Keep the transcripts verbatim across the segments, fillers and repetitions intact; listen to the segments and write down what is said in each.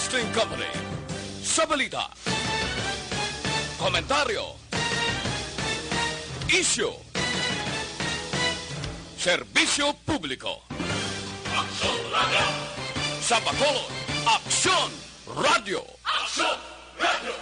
Broadcasting Company. Sa balita, komentaryo, isyu, serbisyo publiko. Aksyon Radio! Sa Bacolod, Aksyon Radio! Aksyon Radio!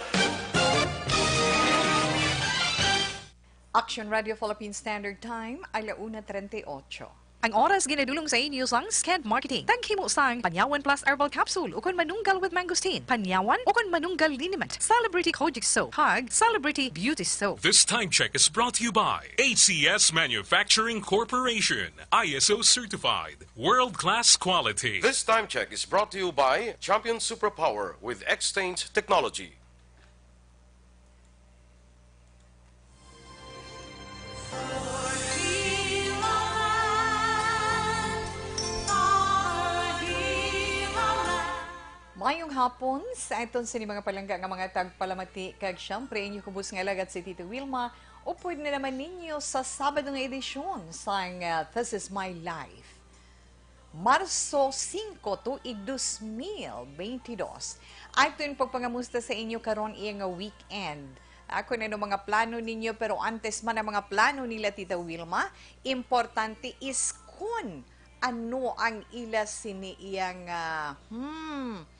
Action Radio Philippine Standard Time, ala una treinta y ocho. Ang oras ginadulong sa inyo sang Sked Marketing. Taghimo sang Panyawan Plus Herbal Capsule ukon Manunggal with Mangosteen, Panyawan ukon Manunggal Liniment, Celebrity Kojic Soap, kag Celebrity Beauty Soap. This time check is brought to you by H C S Manufacturing Corporation, I S O certified, world-class quality. This time check is brought to you by Champion Superpower with Exchange Technology. Mayong hapon sa aton sini mga palangga nga mga tagpalamati, kag siyempre inyo kubos nga alagad si Tito Wilma, upod na naman ninyo sa Sabado nga edisyon sang, ah, This Is My Life. Marso singko, tuig dos mil beintidos. Aton pagpangamusta sa inyo karon iya nga weekend. Ako na no mga plano ninyo, pero antes man ang mga plano nila Tita Wilma, importante is kun ano ang ila sini iya nga, hmm,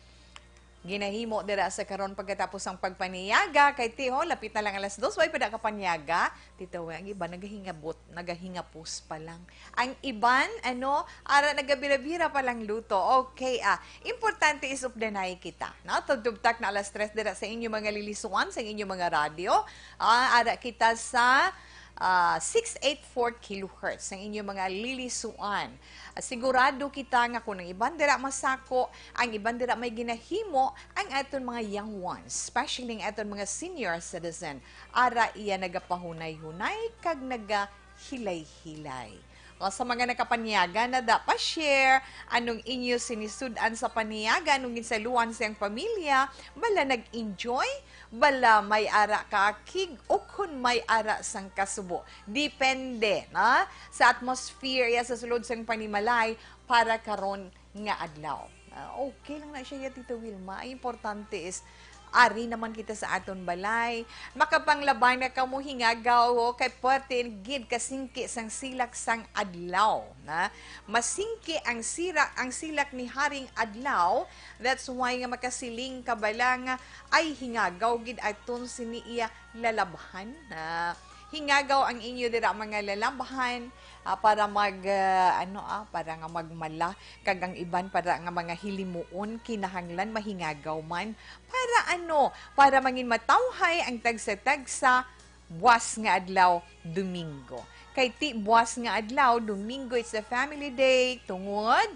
ginahimo dira sa karon pagkatapos ang pagpaniyaga. Kay ti, ho, lapit na lang alas dos, way pa da ka paniyaga. Tita, way, ang iba nagahingabot, nagahingapos pa lang. Ang iban, ano, ara nagabira-bira pa lang luto. Okay, ah, importante is updanay kita, no? Tugtugtak na alas tres dira sa inyo mga lilisuan, sa inyo mga radyo. Ah, ara kita sa, ah, six eight four kilohertz ang inyo mga lilisuan. Ah, sigurado kita nga kung ang iban dira masako, ang iban dira may ginahimo, ang aton mga young ones, especially ang aton mga senior citizen, ara iya nagapahunay-hunay kag nagahilay-hilay. O, sa mga nakapanyaga na da, pa-share anong inyo sinisud-an sa panyaga, anong ginsaluan sa iyang pamilya, bala nag-enjoy, bala may ara ka kig, o kun may ara sang kasubo. Depende na sa atmosphere iya sa sulod sang panimalay para karon nga adlaw. Ah, okay lang na siya, ya, Tita Wilma. Ang importante is, ari naman kita sa aton balay. Makapanglabay na kamo, hingagaw, o, kay parte gid kasingki sang silak sang adlaw, na. Masingki ang sira, ang silak ni Haring Adlaw. That's why nga makasiling ka bala nga ay hingagaw gid aton sini iya lalabhan, na. Hingagaw ang inyo dira mga lalabhan, ah, para mag, ah, ano, ah, para nga magmala, kag ang iban para nga mga hilimuon, kinahanglan mahingagaw man. Para ano? Para mangin matawhay ang tagsa-tagsa buas nga adlaw, Domingo. Kay ti buas nga adlaw, Domingo, it's the family day, tungod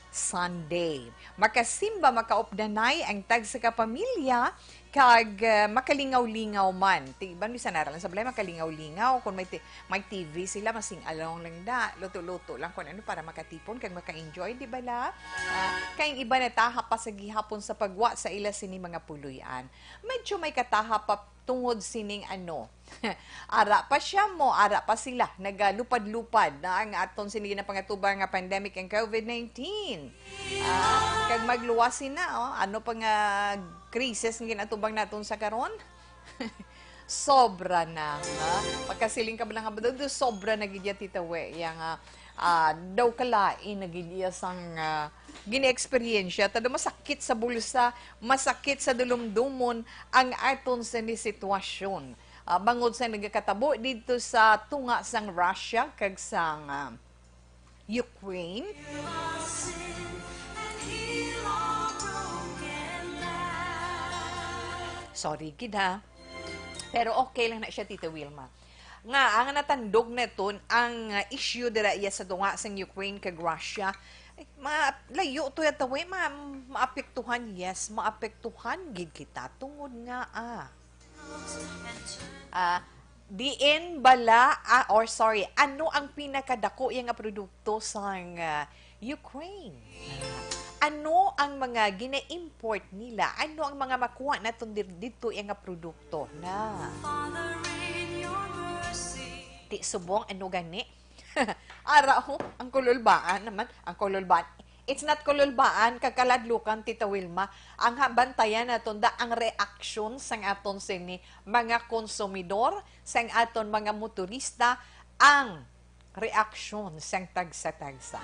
Sunday. Makasimba, makaupdanay ang tagsa ka pamilya, kag, ah, makalingaw-lingaw man. Ti-, iban bisan ara lang sa balay, makalingaw-lingaw. Kung may ti-, may T V sila, masing-along lang da. Luto-luto lang kung ano para makatipon kag maka-enjoy, di ba la? Ah, kay ang iba natahap pa sa gihapon sa pagwa sa ila sini mga puloy-an. Medyo may katahap pa tungod sining ano, ara pa siya mo, ara pa sila, nagalupad-lupad na ang aton sini ginapangatuban nga pandemic and COVID nineteen. Ah, kag magluwas sina, oh, ano pa nga krisis nga ginatubang naton sa karon? Sobra na, ha? Pagkasiling ka ba nga, sobra na gid ya, Tita We, yang, ah, ah, daw kalain na gid iya sang, ah, gini-eksperyensya. Tado masakit sa bulsa, masakit sa dulumdumon ang aton sini sitwasyon. Ah, bangod sa nagakatabo didto sa tunga sang Russia kag sang, ah, Ukraine. Sorry gid, ha. Pero okay lang na siya, Tita Wilma. Nga, ang natandog naton, ang, ah, issue dira iya sa tunga sang Ukraine kag Russia, eh, ma-, layo to yata, we, ma-, maapektuhan, yes, maapektuhan gid kita tungod nga, ah, ah, diin bala, ah, or sorry, ano ang pinakadako iya nga produkto sang, ah, Ukraine? Ano ang mga gina-import nila? Ano ang mga makuha naton dir-, didto iya nga produkto na? Ti subong, ano gani? Ara, ho, ang kululbaan naman, ang kululbaan. It's not kululbaan kag kaladlukan, Tita Wilma. Ang ha-, bantayan naton da ang reaksyon sang aton sini mga konsumidor, sang aton mga motorista, ang reaksyon sang tagsa-tagsa.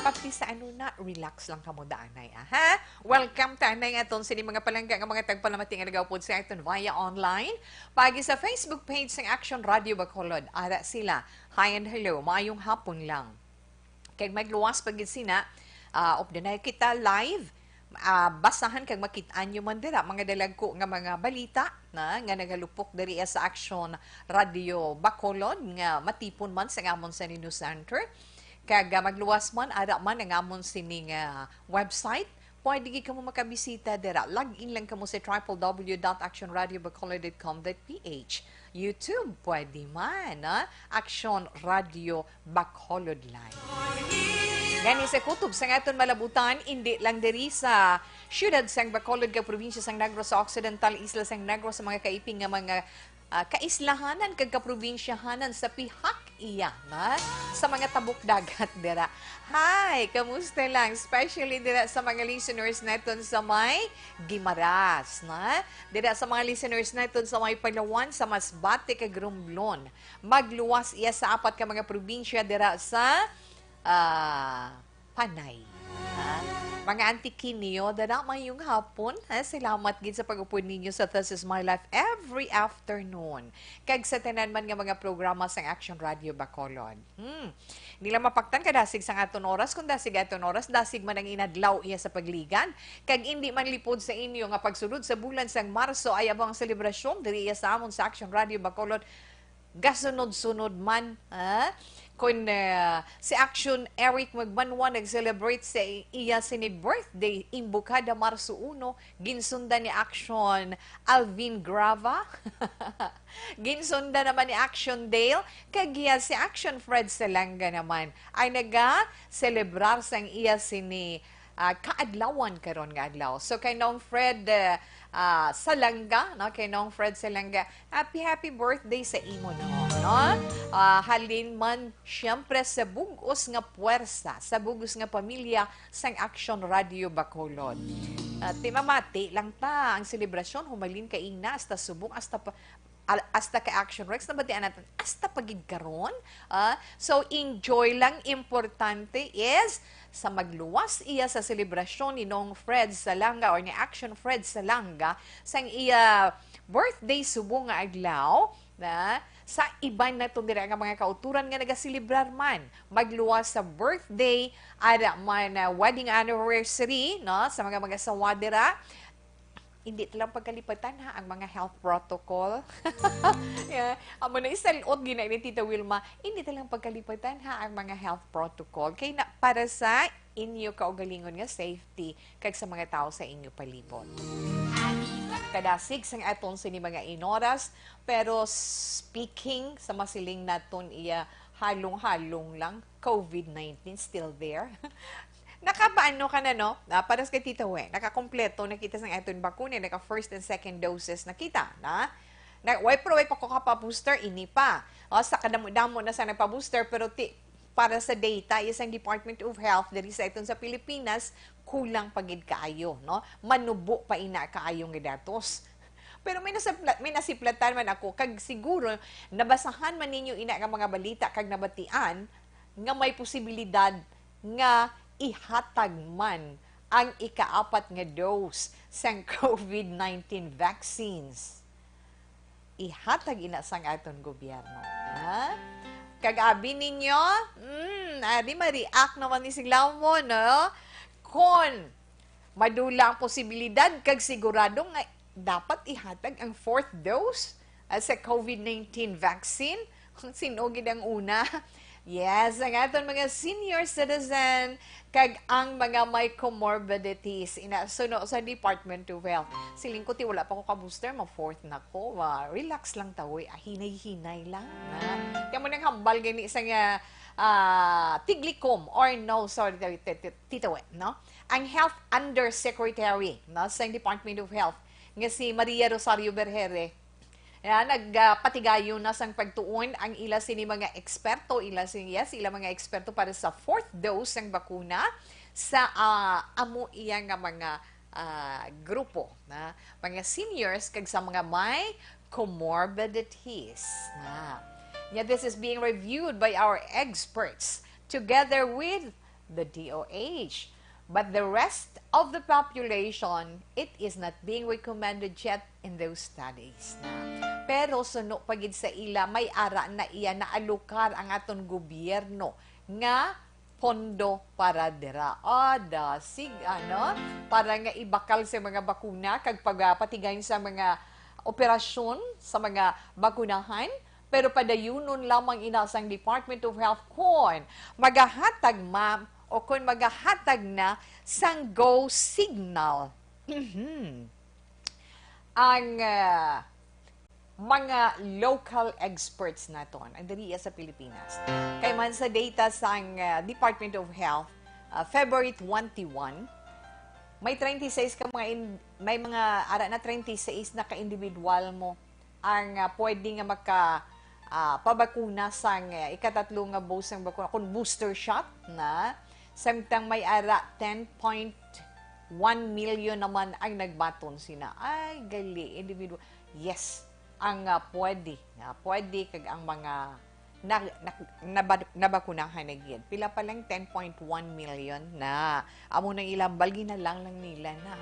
Pati sa ano na, relax lang kamo da anay, ah, ha? Welcome ta anay aton sini mga palangga nga mga tagpalamati nga nagaupod sa aton via online. Pagi sa Facebook page sang Action Radio Bacolod, ara sila. Hi and hello, maayong hapon lang. Kay magluwas pa gid sina, ah, updanay kita live. Ah, basahan kag makit-an nyo man dira mga dalagko nga mga balita na nga nagalupok diri sa Action Radio Bacolod nga matipon man sa amon sa News Center. Kag, ah, magluwas man, ara man ang amon sining, ah, website. Pwede gid kamo makabisita dira. Log in lang kamo sa triple W dot action radio bacolod dot com dot P H. YouTube, pwede man, ah. Action Radio Bacolod Live. Gani sa kutob sang aton malabutan, indi lang diri sa siyudad sang Bacolod kag probinsya sang Negros Occidental, isla sang Negros, sa mga kaiping nga mga, ah, kaislahanan kag kaprobinsyahanan sa pihak iya na sa mga tabok dagat dira. Hi, kamusta lang? Especially dira sa mga listeners naton sa may Guimaras, na? Dira sa mga listeners naton sa may Palawan, sa Masbate kag Romblon. Magluwas iya sa apat ka mga probinsya dira sa, ah, Panay. Ha? Mga Antiqueño, dira, mayong hapon. Ha? Salamat gid sa pag-upod ninyo sa This Is My Life every afternoon. Kag sa tanan man nga mga programa sang Action Radio Bacolod. Hmm. Nila mapaktan ka dasig sang aton oras, kung dasig aton oras, dasig man ang inadlaw iya sa pagligad. Kag indi man lipod sa inyo nga pagsulod sa bulan sang Marso ay amo ang selebrasyon diri iya sa amon sa Action Radio Bacolod. Gasunod-sunod man, ha? Kun, eh, si Action Eric Magbanwa nag-celebrate sa iya sini birthday, imbukada Marso uno, ginsundan ni Action Alvin Grava. Ginsundan naman ni Action Dale, kag iya si Action Fred Salanga naman ay naga-celebrar sang iya sini, ah, kaadlawan karon nga adlaw. So, kay Nong Fred, eh, ah, Salanga, no? Kay Nong Fred Salanga, happy, happy birthday sa imo, no? No? Ah, halin man, siyempre, sa bug-os nga puwersa, sa bug-os nga pamilya sang Action Radio Bacolod. Ah, ti mamati lang ta, ang selebrasyon, humalin kaina, hasta subong, hasta pa, al-, hasta kay Action Rex, nabatian naton, hasta pa gid karon. Ah, so, enjoy lang, importante is, sa magluwas iya sa selebrasyon ni Nong Fred Salanga or ni Action Fred Salanga, sang iya birthday subong nga adlaw, na sa iban naton dira nga mga kauturan nga nagaselebrar man, magluwas sa birthday, ara man, ah, wedding anniversary, no, sa mga mag-asawa dira, hindi ta lang pagkalipatan, ha, ang mga health protocol. Yeah. Amo na, isalot gina ni Tita Wilma, hindi ta lang pagkalipatan, ha, ang mga health protocol. Kay na, para sa inyo kaugalingon nga safety kag sa mga tawo sa inyo palibot. Kadasig sang aton sini mga inoras, pero speaking sa masiling naton iya halong-halong lang, COVID nineteen still there. Nakapaano ka na, no? Ah, para sa kay Tita Wen, nakakompleto na kita sang aton bakuna, naka first and second doses na kita, na? Na, way, pero way pa ko kapa-booster, ini pa. O, sa kadamo-damo na sa nagpa-booster, pero ti-, para sa data, isang Department of Health diri sa iton sa Pilipinas, kulang pa gid kaayo, no? Manubo pa ina kaayo nga datos. Pero may nasipla-, may nasiplatan man ako, kag siguro nabasahan man ninyo ina nga mga balita kag nabatian nga may posibilidad nga ihatag man ang ikaapat nga dose sang COVID nineteen vaccines. Ihatag ina sang aton gobyerno, ha? Kag abi ninyo, mm, adi ma-react naman ni Siglawon, no? Kon madula ang posibilidad kag sigurado nga dapat ihatag ang fourth dose, ah, sa COVID nineteen vaccine, sin-o gid ang una? Yes, ang aton mga senior citizen kag ang mga may comorbidities. Ina, suno sa Department of Health. Siling ko, ti wala pa ko ka-booster, ma-fourth na ko. Ah, relax lang ta, uy. Ah, hinay-hinay lang, ha? Kaya mo nang hambal gani sa nga, ah, Tiglikom, or no, sorry, Tita Wen, no? Ang Health Undersecretary, no, sa Department of Health, nga si Maria Rosario Berhere, na nagpatigayon na sang pagtuon ang ila sini mga eksperto, ila sini, yes, ila mga eksperto para sa fourth dose sang bakuna. sa, ah, amo iya nga mga, ah, grupo na mga seniors kag sa mga may comorbidities na. Nya, this is being reviewed by our experts together with the D O H. But the rest of the population, it is not being recommended yet in those studies na. Pero suno pa gid sa ila, may ara na iya naalokar ang aton gobyerno nga pondo para dira. Ada, sig-, ano, para nga ibakal sa mga bakuna kag pagpatigay sa mga operasyon sa mga bakunahan, pero padayunon lamang ina sang Department of Health kon magahatag ma-, o kon magahatag na sang go signal. Mhm. Ang, ah, mga local experts naton, ang diri sa Pilipinas. Kay man sa data sang, ah, Department of Health, ah, February twenty-one, may treinta y seis ka mga in-, may mga ara na treinta y seis na ka individual mo ang, ah, pwede nga maka, ah, pabakuna sang, ah, ikatatlo nga boost sang bakuna, kung booster shot na, samtang may ara ten point one million naman ang nagbaton sina. Ay, gali, individual. Yes, ang, ah, pwede, ah, pwede kag ang mga na, na, naba-, nabakunahan na gid. Pila pa lang, ten point one million na. Amo nang ilang balgi na lang lang nila na.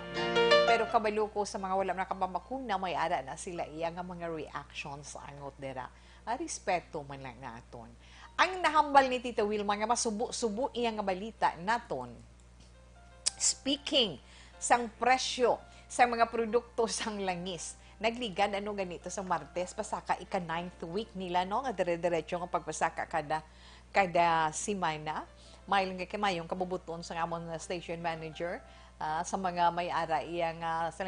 Pero kabalo ko sa mga wala nakapabakuna, may ara na sila iya nga mga reactions angot dira. Ah, respeto man lang naton. Ang nahambal ni Tita Wilma nga masubo-subo iya nga balita naton. Speaking sang presyo sa mga produkto sang langis, nagligad ano ganito sa Martes, pasaka ika-ninth week nila, no, nga dire-diretso nga pagpasaka kada, kada semana. May lang kay mayong kabubuton sa amon nga station manager, ah, sa mga may ara iya nga sa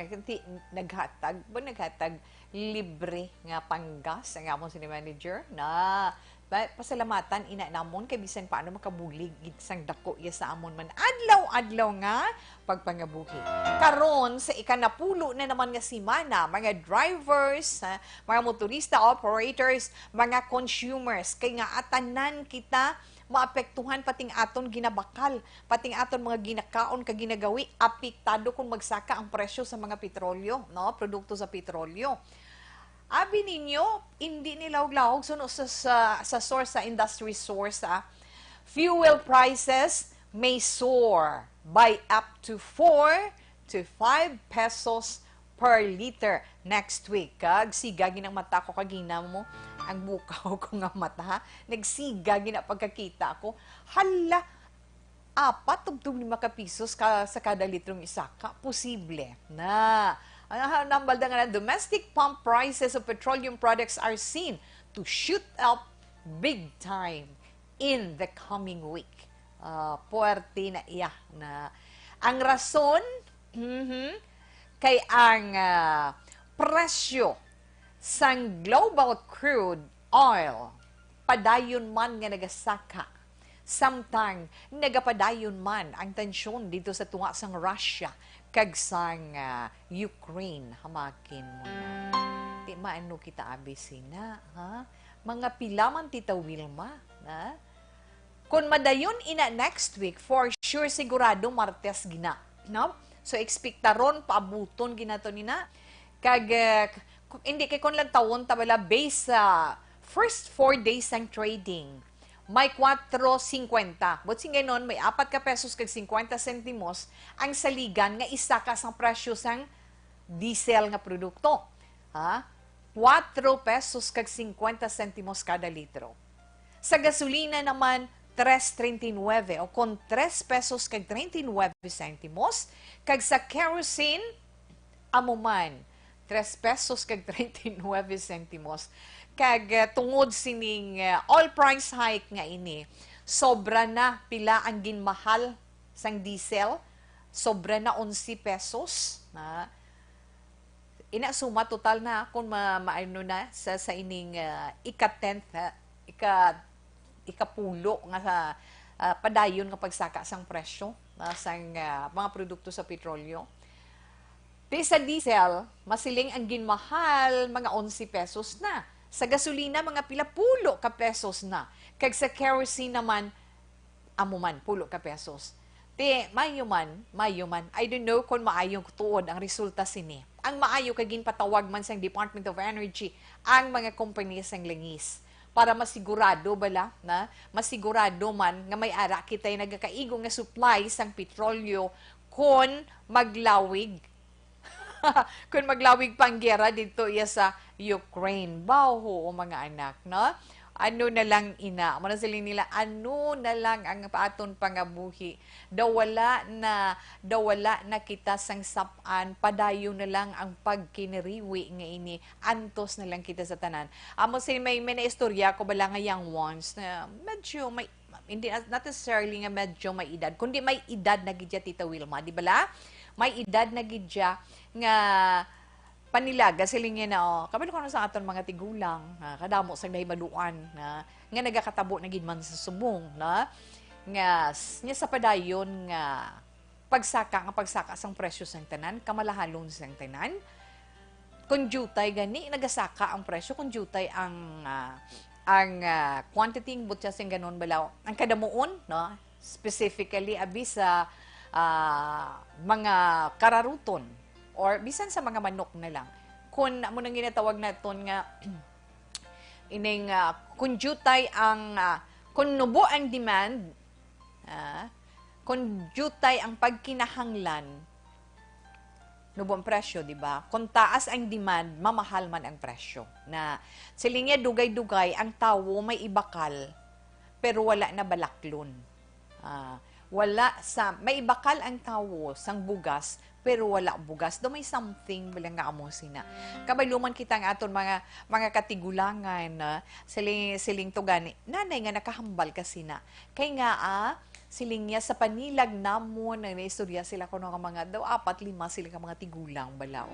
naghatag, ba naghatag libre nga panggas ang amon sini manager na. Ba, pasalamatan ina namon kay bisan paano makabulig gid sang dako iya sa amon man adlaw-adlaw nga pagpangabuhi. Karon sa ikanapulo na naman nga semana, mga drivers, ha, mga motorista, operators, mga consumers, kay nga atanan kita maapektuhan, pating aton ginabakal, pating aton mga ginakaon kag ginagawi, apektado kung magsaka ang presyo sa mga petrolyo, no, produkto sa petrolyo. Abi ninyo, indi ni lahog-lahog suno sa, sa, sa source, sa industry source, ah. Fuel prices may soar by up to four to five pesos per liter next week. Kag siga gid ang mata ko, kagina mo ang bukaw ko nga mata, ha? Nagsiga gid na pagkakita ko. Hala, apat tubtob lima ka pisos ka, sa kada litrong isaka. Posible na. Ang, ang nambal da nga na, domestic pump prices of petroleum products are seen to shoot up big time in the coming week. Ah, puwerte na iya na. Ang rason, mhm, kay ang, ah, presyo sang global crude oil padayon man nga nagasaka, samtang nagapadayon man ang tensyon dito sa tunga sang Russia kag sang, ah, Ukraine. Hamakin mo na. Di maano kita abi sina, ha? Mga pila man, Tita Wilma, ha? Kung madayon ina next week, for sure, sigurado Martes gina, no? So, ekspektaron, paabuton ginato nina. Kag, eh, k-, hindi kay kon lang tawon ta bala, based sa first four days sang trading, may kwatro singkwenta. But sing ganon, may apat ka pesos kag singkwenta sentimos ang saligan nga isaka sang presyo sang diesel nga produkto. Ha? Kwatro pesos kag singkwenta sentimos kada litro. Sa gasolina naman, tres treinta y nueve o kon tres pesos kag treinta y nueve sentimos, kag sa kerosene, amo man, tres pesos kag treinta y nueve sentimos. Kag, eh, tungod sining, eh, oil price hike nga ini, sobra na pila ang ginmahal sang diesel, sobra na onse pesos, na ina suma total na kung ma-, maano na sa, sa ining, ah, ika-tenth, ah, ika-, ikapulo nga sa, ah, padayon nga pagsaka sang presyo, ah, sang, ah, mga produkto sa petrolyo. Di sa diesel, masiling ang ginmahal, mga onse pesos na. Sa gasolina, mga pila pulo ka pesos na. Kag sa kerosene naman, amo man, pulo ka pesos. Ti, maayo man, maayo man. I don't know kung maayong tuod ang resulta sini. Ang maayo kay ginpatawag man sang Department of Energy ang mga kompanya sang langis para masigurado bala na, masigurado man nga may ara kita'y nagakaigo nga supply sang petrolyo kon maglawig Kung maglawig pa ang giyera didto iya sa Ukraine. Baw, huo, mga anak, no? Ano na lang ina? Amo na siling nila, ano na lang ang aton pangabuhi? Daw wala na, daw wala na kita sang sap-an, padayon na lang ang pagkiniriwi nga ini, antos na lang kita sa tanan. Amo sini may, may naistorya ko bala nga young ones na medyo may hindi na-, not necessarily nga medyo may edad, kundi may edad na gid siya, Tita Wilma, di bala? May edad na gid siya nga panilaga, siling niya na, oh, kabalo ko na sa aton mga tigulang, ah, kadamo sang nahibaluan na, nga nagakatabo na gid man sa subong, na, nga, s-, niya sa padayon nga pagsaka nga pagsaka sang presyo sang tanan, kamalahalon sang tanan. Kung diutay gani, nagasaka ang presyo, kung diutay ang, ah, ang, ah, quantity, ang butya sing ganon balaw, ang kadamuon, no? Specifically, abi sa, ah, mga kararuton or bisan sa mga manok na lang. Kung amo nang ginatawag naton nga ining, ah, kung diutay ang, ah, kung nubo ang demand, ah, kung diutay ang pagkinahanglan, nubo ang presyo, di ba? Kung taas ang demand, mamahal man ang presyo. Na, siling niya, dugay-dugay ang tawo may ibakal, pero wala na balaklon. Ah, wala sa, may ibakal ang tawo sang bugas, pero wala bugas. Daw may something bala nga amo sina. Kabalo man kita nga aton mga, mga katigulangan, ah, siling, siling to gani, nanay nga nakahambal ka sina. Kay nga, ah, siling niya, sa panilag namon, nag-istorya sila kuno nga mga, daw apat, lima sila ka mga tigulang balaw.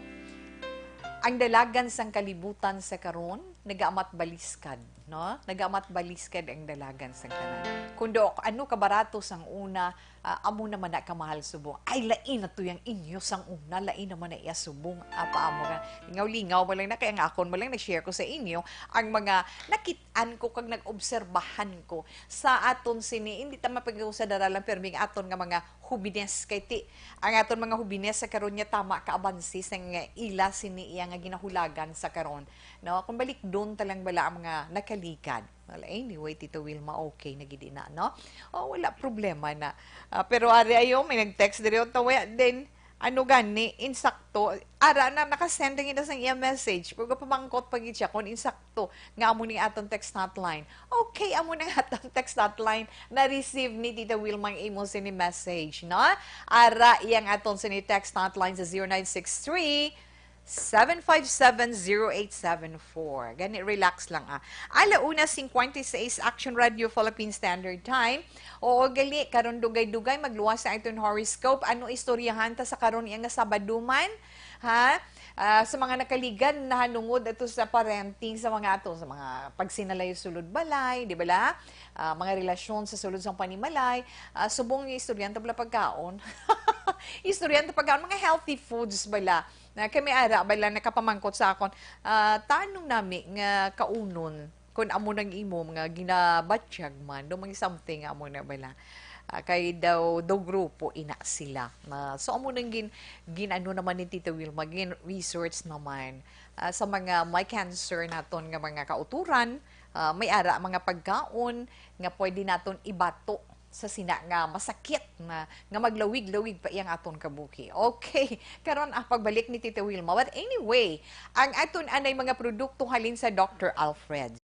Ang dalagan sang kalibutan sa karon, nagaamat baliskad, no? Nagaamat baliskad ang dalagan sang tanan. Kung do, ano kabarato sang una, ah, amo naman na kamahal subong. Ay, lain na to yang inyo sang una, lain naman na iya subong. Apa amo nga, lingaw-lingaw mo lang na, kaya nga akon mo lang nag-share ko sa inyo ang mga nakit-an ko kag nag-obserbahan ko sa aton sini, hindi ta mapag-usa dara lang, pero may aton nga mga hubines kay ti, ang aton mga hubines sa karon niya tama ka abansi sang ila sini iya nga ginahulagan sa karon, no? Kung balikdon ta lang bala ang mga nakaligad. Well, anyway, Tito Wilma, okay na gid na, no? Oh, wala problema na. Ah, pero ari ayo, may nag-text diri, o, tawa, then, ano gani, insakto, ara na, nakasend na gid na sang iya message. Pero pamangkot pa gid siya kung insakto nga amo ni aton text hotline. Okay, amo na nga aton text hotline. Na-receive ni Tita Wilma ang imo sini message, no? Ara, iyang aton sini text hotline sa zero nine six three, seven five seven, zero eight seven four. Gani, relax lang, ah. Ala una cincuenta y seis, Action Radio Philippine Standard Time. Oo, gali, karon dugay-dugay, magluwas sa aton horoscope. Ano istoryahan ta sa karon iya nga Sabado man? Ha? Ah, sa mga nakaligad, nahanungod ato sa parenting sa mga ato, sa mga pagsinalay sulod balay, di ba la? Ah, mga relasyon sa sulod sang panimalay. Ah, subong nga istoryahan ta bala pagkaon. Istoryahan ta pagkaon, mga healthy foods bala. Na kami ara bala nakapamangkot sa akon, ah, tanong nami nga kaunon, kung amo nang imo nga ginabatyag man, do mga something nga amo na bala. Ah, kay daw, daw grupo ina sila. Na, so, amo nang gin-, gin-ano naman ni Tita Wilma, gin-research naman, ah, sa mga may cancer naton nga mga kauturan, ah, may ara mga pagkaon nga pwede naton ibato sa sina nga masakit na, nga maglawig-lawig pa iyang aton kabuhi. Okay, karon ang pagbalik ni Tita Wilma. But anyway, ang aton anay mga produkto halin sa Doctor Alfred.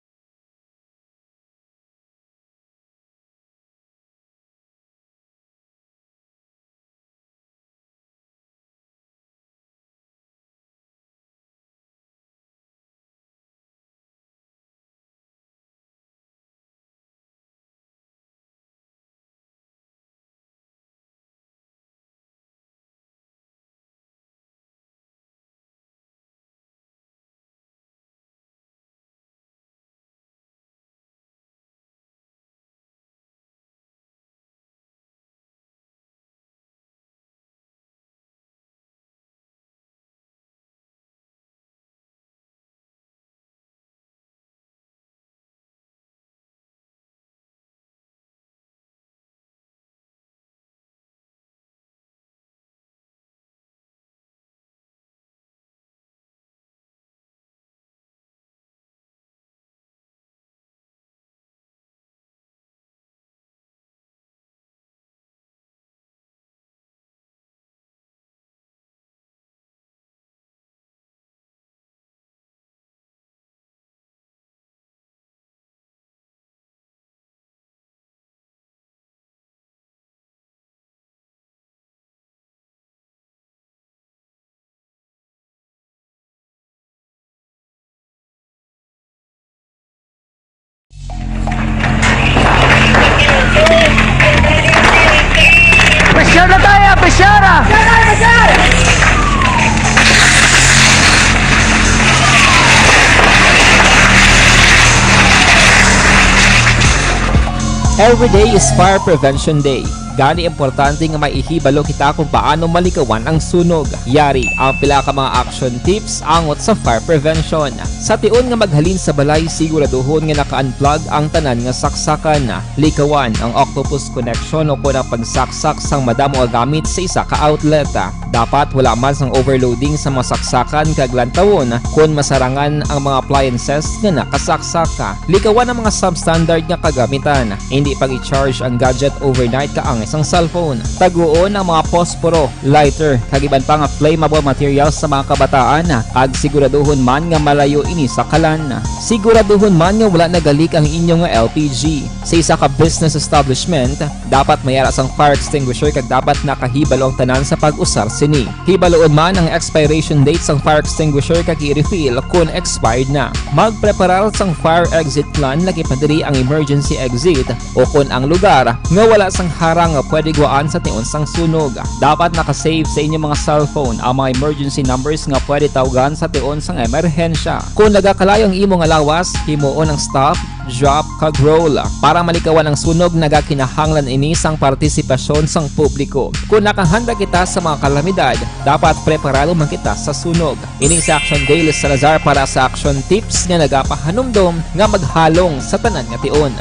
Every day is Fire Prevention Day. Gani, importante nga may ihibalo kita kung paano malikawan ang sunog. Yari ang pila ka mga action tips angot sa fire prevention. Sa tion nga maghalin sa balay, siguraduhon nga naka-unplug ang tanan nga saksakan. Likawan ang octopus connection o kon ang pagsaksak sang madamo nga gamit sa isa ka outlet. Dapat wala man sang overloading sa mga saksakan kag lantawon kon masarangan ang mga appliances nga nakasaksak. Likawan ang mga substandard nga kagamitan. Hindi pag-i-charge ang gadget overnight kaangay sang cellphone. Taguon ang mga posporo, lighter, kag iban pa nga flammable materials sa mga kabataan, kag siguraduhon man nga malayo ini sa kalan. Siguraduhon man nga wala nagalik ang inyo nga L P G. Sa isa ka business establishment, dapat may ara sang fire extinguisher kag dapat nakahibalo ang tanan sa pag-usar sini. Hibaloon man ang expiration date sang fire extinguisher kag i-refill kon expired na. Magpreparar sang fire exit plan, lakip na diri ang emergency exit, o kon ang lugar nga wala sang harang nga pwede guwaan sa tion sang sunog. Dapat naka-save sa inyong mga cellphone ang mga emergency numbers nga pwede tawgan sa tion sang emerhensya. Kung nagakalayo ang imo nga lawas, himuon ang stop, drop, kag roll. Para malikawan ang sunog, nagakinahanglan ini sang partisipasyon sang publiko. Kung nakahanda kita sa mga kalamidad, dapat preparado man kita sa sunog. Ini si Action Gail Salazar para sa Action Tips nga nagapahanumdom nga maghalong sa tanan nga tion.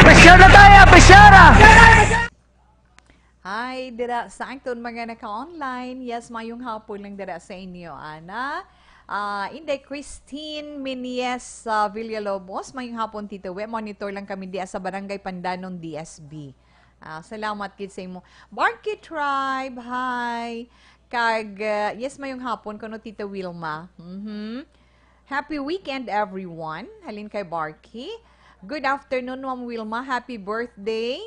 Pressure na tayo, pressure! Hi, dira sa aton mga naka-online. Yes, mayong hapon lang dira sa inyo, ana. Ah, Inday Christine Minies, ah, Villalobos, mayong hapon, Tito We. Monitor lang kami diya sa Barangay Pandanon, D S B. Ah, salamat gid sa imo. Barky Tribe, hi. Kag, ah, yes, mayong hapon kuno, Tita Wilma. Mhm. Happy weekend, everyone. Halin kay Barky. Good afternoon, Ma'am Wilma. Happy birthday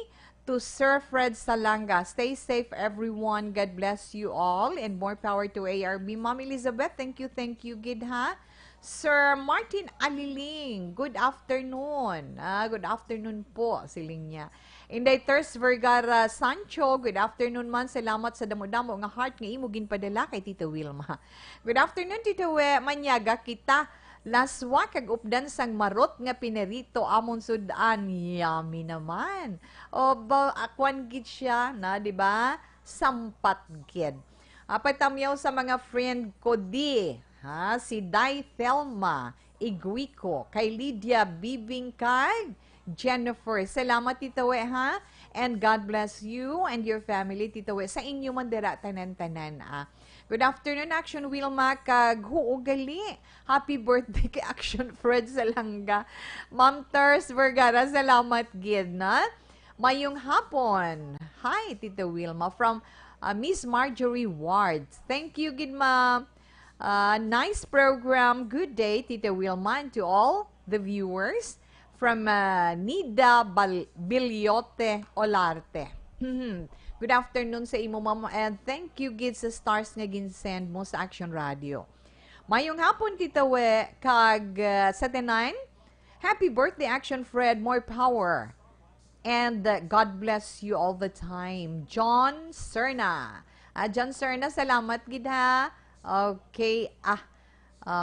to Sir Fred Salanga. Stay safe, everyone. God bless you all, and more power to A R B. Ma'am Elizabeth, thank you, thank you gid, ha. Sir Martin Aliling, good afternoon. Ah, good afternoon po, siling niya. Inday Ters Vergara Sancho, good afternoon man. Salamat sa damo-damo nga heart nga imo ginpadala kay Tita Wilma. Good afternoon, Tita We. Manyaga kita. Laswa kag updan sang marot nga pinirito amon sud-an. Yummy naman. O, ba, akwan gid siya, na, di ba? Sampat gid. Apat tamyaw sa mga friend ko di, ha? Si Day Thelma Iguico, kay Lydia Bibing, kag Jennifer. Salamat, Tita We, ha? And God bless you and your family, Tita We. Sa inyo man dira, tanan-tanan, ah. Good afternoon, Action Wilma, kag huo gali. Happy birthday kay Action Fred Salanga. Ma'am Ters Vergara, salamat gid, na? Mayong hapon. Hi, Tita Wilma, from, ah, Miss Marjorie Ward. Thank you gid, ma'am. Ah, nice program. Good day, Tita Wilma, and to all the viewers from, ah, Nida Bal-, Bilyote Olarte. Good afternoon sa imo, ma'am, and thank you gid sa stars nga ginsend mo sa Action Radio. Mayong hapon, Tita We, kag, ah, sa tanan, happy birthday, Action Fred. More power. And, uh, God bless you all the time. John Serna. Ah, John Serna, salamat gid, ha. Okay. Ah,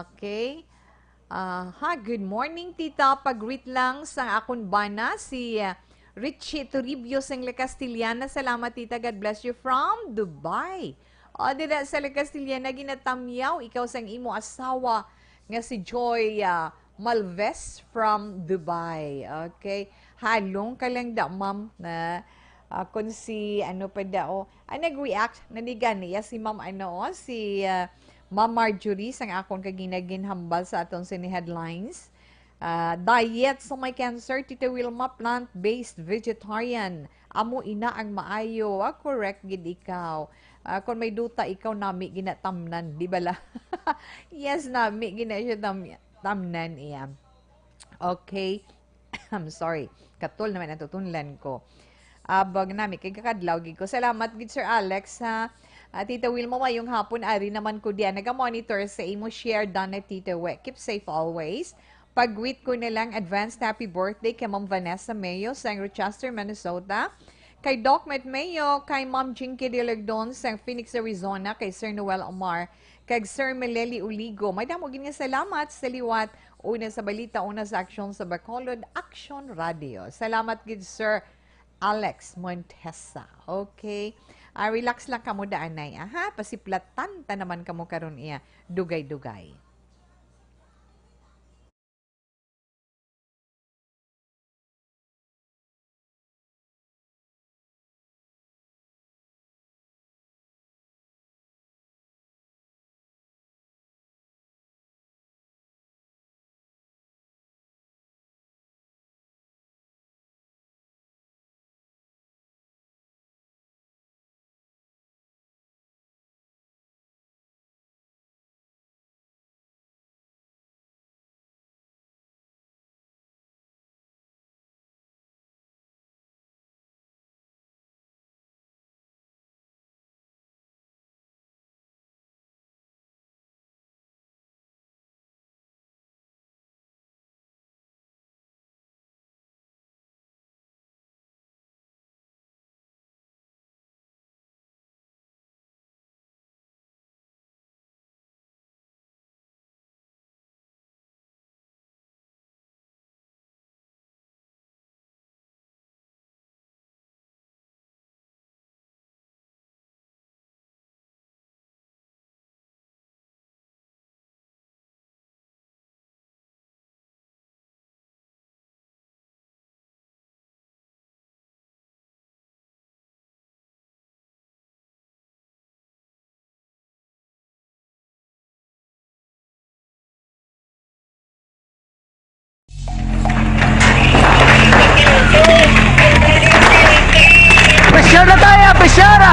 okay. Ah, ha, good morning, tita. Pag-greet lang sa akon bana, si, ah, Richie Toribio sang La Castellana. Salamat, tita. God bless you from Dubai. O, dira sa La Castellana, ginatamyaw ikaw sang imo asawa nga si Joy, ah, Malves from Dubai. Okay. Halong ka lang da, ma'am, na, ah, kung si, ano pa da, oh, ah, nag-react na ni gani, ya si ma'am, ano, oh, si, ah, Ma'am Marjorie, sang akon kagina ginhambal sa aton sini headlines. Ah, diet sa may cancer, Tita Wilma, plant-based vegetarian. Amo ina ang maayo. Ah, correct gid ikaw. Ah, kung may duta ikaw, nami ginatamnan, di bala? Yes, nami gina siya tam-, tamnan iya. Okay. I'm sorry. Katol naman ang tutunlan ko. Abag nami, kay kakadlaw gid ko. Salamat gid, Sir Alex, ha. Ah, Tita Wilma, mayong hapon. Ari naman ko diyan. Naga-monitor sa imo share, Donna Tita We. Keep safe always. Pag-greet ko na lang, advanced happy birthday kay Ma'am Vanessa Mayo sang Rochester, Minnesota, kay Doc Matt Mayo, kay Ma'am Jinky Dilagdon sang Phoenix, Arizona, kay Sir Noel Omar, Kag Sir Meleli Uligo, madamo gid nga salamat sa liwat, una sa balita, una sa aksyon sa Bacolod, Aksyon Radio. Salamat gid, Sir Alex Montesa. Okay. Ah, relax lang kamo daan, nay, aha. Pasiplatan ta naman kamo karon iya. Dugay-dugay. Pressure na tayo! Pressure na!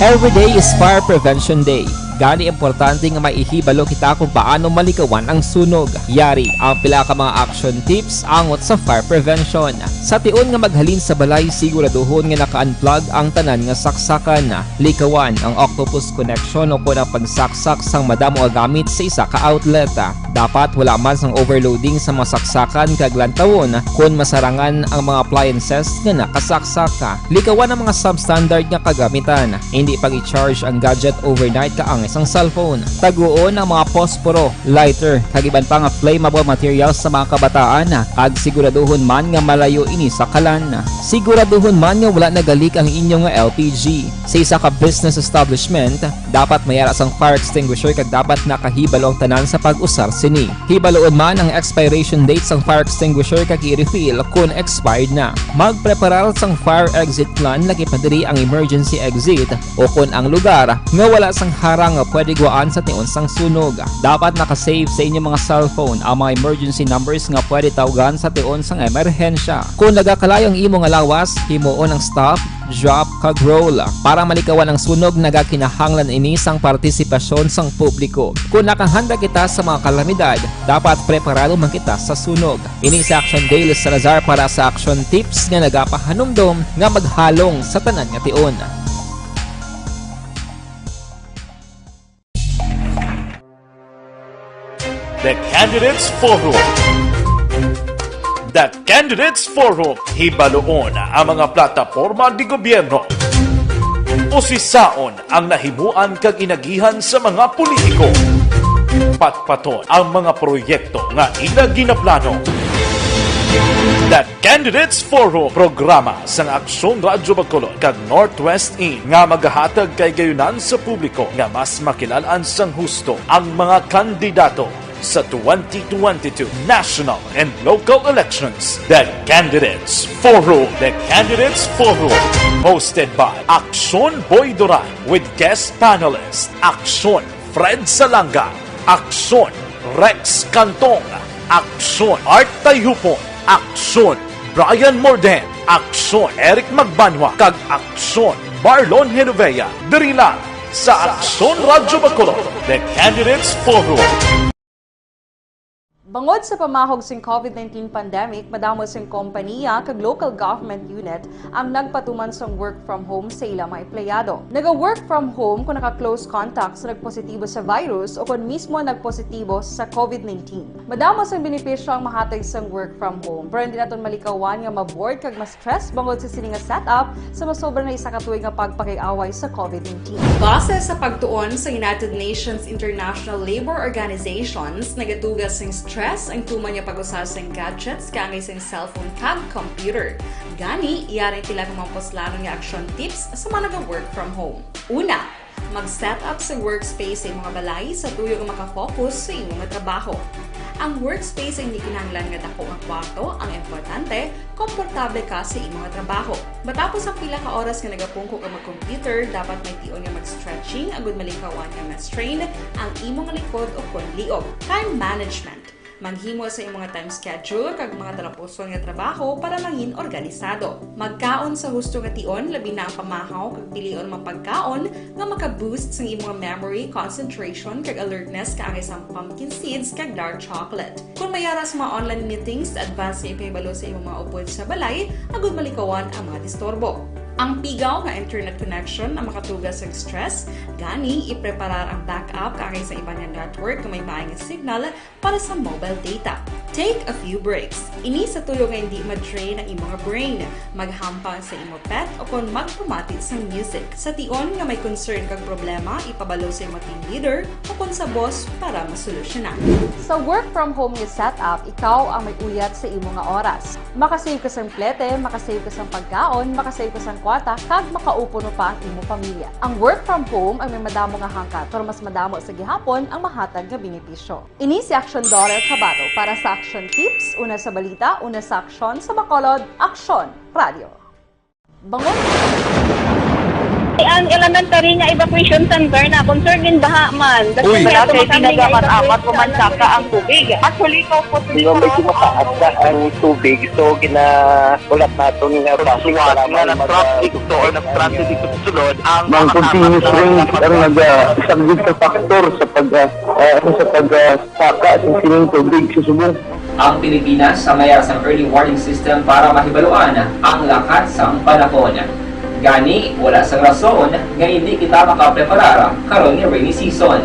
Every day is Fire Prevention Day. Gani, importante nga maihibalo kita kung paano malikawan ang sunog. Yari ang pila ka mga action tips angot sa fire prevention. Sa tion nga maghalin sa balay, siguraduhon nga naka-unplug ang tanan nga saksakan. Likawan ang octopus connection o kon ang pagsaksak sang madamo nga gamit sa isa ka outlet. Dapat wala man sang overloading sa mga saksakan kag lantawon kon masarangan ang mga appliances nga nakasaksak. Likawan ang mga substandard nga kagamitan. Indi pag-i-charge ang gadget overnight kaangay sang cellphone. Taguon ang mga posporo, lighter, kag iban pa nga flammable materials sa mga kabataan, kag siguraduhon man nga malayo ini sa kalan. Siguraduhon man nga wala nagalik ang inyo nga L P G. Sa isa ka business establishment, dapat may ara sang fire extinguisher kag dapat nakahibalo ang tanan sa pag-usar sini. Hibaluon man ang expiration date sang fire extinguisher kag i-refill kon expired na. Magpreparar sang fire exit plan, lakip na diri ang emergency exit o kon ang lugar nga wala sang harang nga pwede gwaan sa tion sang sunog. Dapat naka-save sa inyo mga cellphone ang mga emergency numbers nga pwede tawgan sa tion sang emerhensya. Kon nagakalayo ang imo nga lawas, himuon ang stop, drop, kag roll. Para malikawan ang sunog, nagakinahanglan ini sang partisipasyon sang publiko. Kon nakahanda kita sa mga kalamidad, dapat preparado man kita sa sunog. Ini si Action Dale Salazar para sa Action Tips nga nagapahanumdom nga maghalong sa tanan nga tion. The Candidates Forum. The Candidates Forum, hibaluon ang mga plataporma de gobyerno. Usisaon ang nahimuan kag inagihan sa mga politiko. Patpaton ang mga proyekto nga ila ginaplano. The Candidates Forum, programa sang Aksyon Radyo Bacolod kag Northwest In nga magahatag kahigayonan sa publiko nga mas makilal-an sang husto ang mga kandidato sa twenty twenty-two national and local elections. The Candidates Forum. The Candidates Forum, hosted by Aksyon Boy Duran with guest panelist Aksyon Fred Salanga, Aksyon Rex Cantong, Aksyon Art Tayhupon, Aksyon Brian Morden, Aksyon Eric Magbanwa, kag Aksyon Marlon Genovea. Diri lang sa Aksyon Radyo Bacolod, The Candidates Forum. Bangod sa pamahog sing COVID nineteen pandemic, madamo sing kompaniya kag local government unit ang nagpatuman sang work from home sa ila mga empleyado. Naga-work from home kung naka-close contact sa nagpositibo sa virus o kon mismo nagpositibo sa COVID nineteen. Madamo sang benepisyo ang mahatag sang work from home, pero hindi naton malikawan nga ma-bored kag ma-stress bangod sa sini nga setup sa masobra na isa ka tuig nga pagpakig-away sa COVID nineteen. Base sa pagtuon sa United Nations International Labour Organizations, nagatuga sing stress ang tuman nga pag-usa sing gadgets kaangay sing cellphone kag computer. Gani, yari ang pila ka mga puslanon nga action tips sa mga naga-work from home. Una, mag-set up sa workspace sa imong balay sa tuyo nga makafocus sa imong trabaho. Ang workspace ay hindi kinahanglan nga dako nga kwarto ang importante, komportable ka sa imong trabaho. Matapos ang pila ka oras nga nagapungko ka mag-computer, dapat may tion nga mag-stretching agud malikawan nga ma-strain ang imong likod o kon liog. Time management. Maghimo sa imong time schedule kag mga talapuson nga trabaho para mangin organisado. Magkaon sa husto nga tion, labi na ang pamahaw kag pilion mga pagkaon nga maka-boost sang imong memory, concentration, kag alertness kaangay sang pumpkin seeds kag dark chocolate. Kon may ara sa mga online meetings, advance nga ipahibalo sa imong mga upod sa balay agud malikawan ang mga disturbo. Ang pigaw nga internet connection ang makatuga sang stress, gani ipreparar ang backup kaangay sa iban nga network nga may maay nga signal para sa mobile data. Take a few breaks. Ini sa tuyo nga hindi ma-drain ang imong brain. Maghampang sa imo pet o kon magpamati sang music. Sa tion nga may concern kag problema, ipabalo sa imo team leader o kon sa boss para masolusyonan. Sa work from home nga setup, ikaw ang may uyat sa imo nga oras. Makasave ka sang plete, makasave ka sang pagkaon, makasave ka sang kwarta, kag makaupo pa ang imo pamilya. Ang work from home ang may madamo nga hangkat, pero mas madamo sa gihapon ang mahatag nga benepisyo. Ini si Action Daughter Kabato para sa Action Tips, una sa balita, una sa aksyon, sa Bacolod, Aksyon Radio. Bangon. Ang elementary nga evacuation center na concern gin baha man. Uy. Wala kay tinagamat-amat, umansaka ang tubig. Actually, ikaw po, di ba, medyo mataas na ang tubig, so ginaulat naton nga base para nga mag-, na-traffic to or na-stranded dito sa sulod ang mga continuous rain ang nag-, ah, isang big factor sa pag, ah, ah, sa pag, ah, saka sa sining tubig sa subong. Ang Pilipinas ang may ara sang early warning system para mahibaluan ang lakat sang panahon. Gani, wala sang rason nga hindi kita makapreparar karon nga rainy season.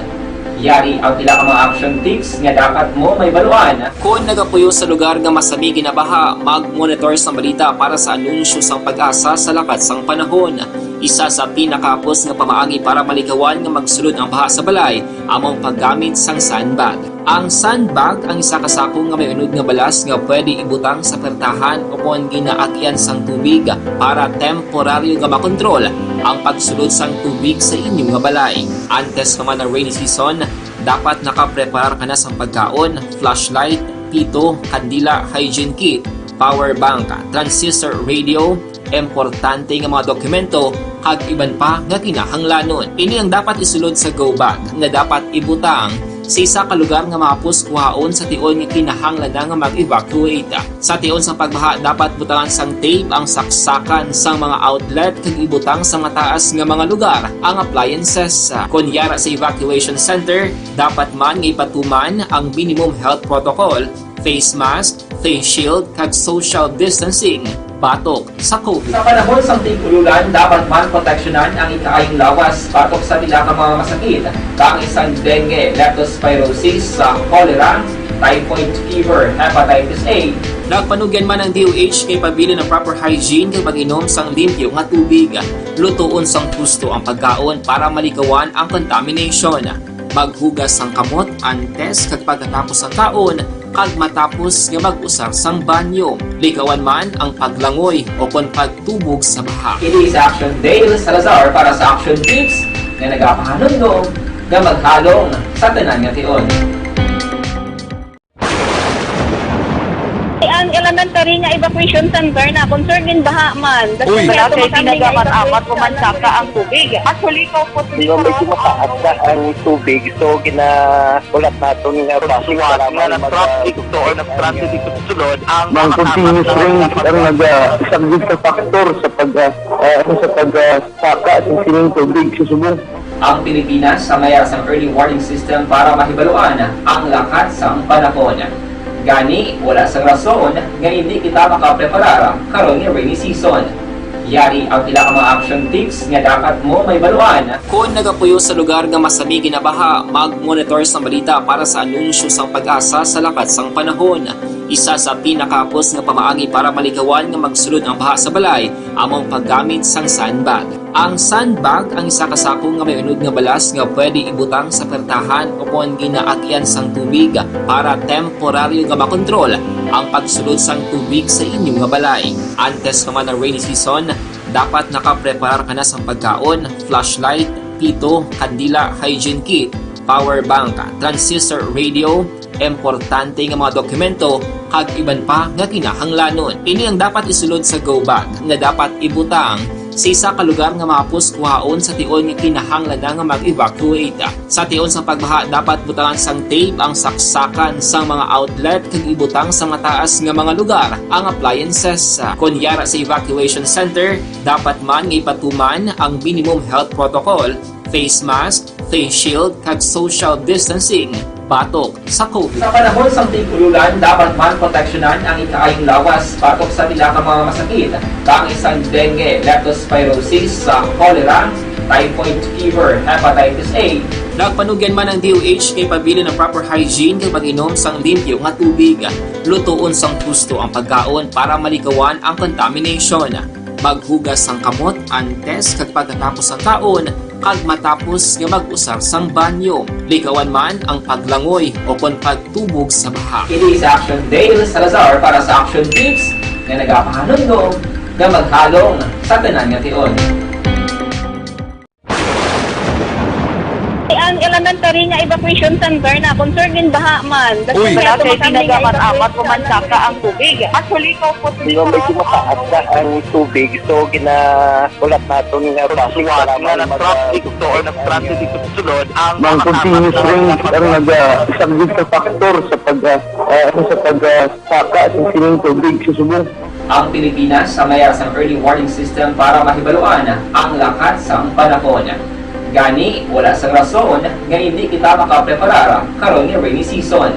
Yari ang pila ka mga action tips nga dapat mo mahibaluan. Kon nagapuyo sa lugar nga masami ginabaha, mag-monitor sang balita para sa anunsyo sang PAGASA sa lakat sang panahon. Isa sa pinakahapos nga pamaagi para malikawan nga magsulod ang baha sa balay amo ang paggamit sang sandbag. Ang sandbag ang isa ka sako nga may unod nga balas nga pwede ibutang sa pertahan o kon ginaagyan sang tubig para temporaryo nga makontrol ang pagsulod sang tubig sa inyo nga balay. Antes pa man ang rainy season, dapat nakapreparar ka na sang pagkaon, flashlight, pito, kandila, hygiene kit, power bank, transistor radio, importante nga mga dokumento, kag iban pa nga kinahanglanon. Ini ang dapat isulod sa go bag nga dapat ibutang sa isa ka lugar nga mahapos kuhaon sa tion nga kinahanglan na nga mag-evacuate. Sa tion sa pagbaha, dapat butangan sang tape ang saksakan sang mga outlet kag ibutang sa mataas nga mga lugar ang appliances. Kon yara sa evacuation center, dapat man nga ipatuman ang minimum health protocol, face mask, face shield, kag social distancing batok sa COVID. Sa panahon sang tig-ululan, dapat man proteksyonan ang ikaayong lawas batok sa pila ka mga masakit, kaangay sang dengue, leptospirosis, sa cholera, typhoid fever, hepatitis A. Nagpanugyan man ang D O H nga ipabilin ang proper hygiene kag pag-inom sang limpyo nga tubig. Lutoon sang husto ang pagkaon para malikawan ang contamination. Maghugas sang kamot antes kag pagkatapos sang kaon kag matapos nga mag-usar sang banyo. Likawan man ang paglangoy o kon pagtubog sa baha. Ini si Action Dale Salazar para sa Action Tips nga nagapahanumdom nga maghalong sa tanan nga tion. Ang elementary nga evacuation center na concern gin baha man. Uy. Wala kay tinagamat-amat, umansaka ang tubig. Actually, ikaw po, di ba, medyo mataas na ang tubig. So, ginaulat naton nga base para na mag-, na-traffic to or na-stranded dito sa sulod ang mga continuous rain ang nag-, ah, isang big factor sa pag, ah, ah, sa pag, ah, saka sa sining tubig sa subong. Ang Pilipinas ang may ara sang early warning system para mahibaluan ang lakat sang panahon. Gani, wala sang rason nga indi kita makapreparar karon nga rainy season. Yari ang pila ka mga action tips nga dapat mo mahibaluan. Kon nagapuyo sa lugar nga masami ginabaha, mag-monitor sang balita para sa anunsyo sang PAGASA sa lakat sang panahon. Isa sa pinakahapos nga pamaagi para malikawan nga magsulod ang baha sa balay amo ang paggamit sang sandbag. Ang sandbag ang isa ka sako nga may unod nga balas nga pwede ibutang sa pertahan o kon ginaagyan sang tubig para temporaryo nga makontrol ang pagsulod sang tubig sa inyo nga balay. Antes pa man ang rainy season, dapat nakapreparar ka na sang pagkaon, flashlight, pito, kandila, hygiene kit, power bank, transistor radio, importante nga mga dokumento, kag iban pa nga kinahanglanon. Ini ang dapat isulod sa go bag nga dapat ibutang sa isa ka lugar nga mahapos kuhaon sa tion nga kinahanglan na nga mag-evacuate. Sa tion sa pagbaha, dapat butangan sang tape ang saksakan sang mga outlet kag ibutang sa mataas nga mga lugar ang appliances. Kon yara sa evacuation center, dapat man nga ipatuman ang minimum health protocol, face mask, face shield, kag social distancing batok sa COVID. Sa panahon sang tig-ululan, dapat man proteksyonan ang ikaayong lawas batok sa pila ka mga masakit, kaangay sang dengue, leptospirosis, sa cholera, typhoid fever, hepatitis A. Nagpanugyan man ang D O H nga ipabilin ang proper hygiene kag pag-inom sang limpyo nga tubig. Lutoon sang husto ang pagkaon para malikawan ang contamination. Maghugas sang kamot antes kag pagkatapos sang kaon kag matapos nga mag-usar sang banyo. Likawan man ang paglangoy o kon pagtubog sa baha. Ini si Action Dale Salazar para sa Action Tips nga nagapahanumdom nga maghalong sa tanan nga tion. Ang elementary nga evacuation center na concerned in baha man. Uy. Wala kay pinagamat-amat, pumansaka ang tubig. Actually, ikaw po, di ba, medyo mataas na ang tubig, so gina- Wala naton nga basic nga kailangan mag-, nag-traffic to or nag-traffic ito sa sulod, ang mga continuous rain ang nag-, ah, isang gid sa factor sa pag, ah, ah, ano, sa pag, ah, saka sa sining tubig sa subong. Ang Pilipinas sa mayara sang early warning system para mahibaluan ang lakat sang panahon. Gani, wala sang rason nga indi kita makapreparar karon nga rainy season.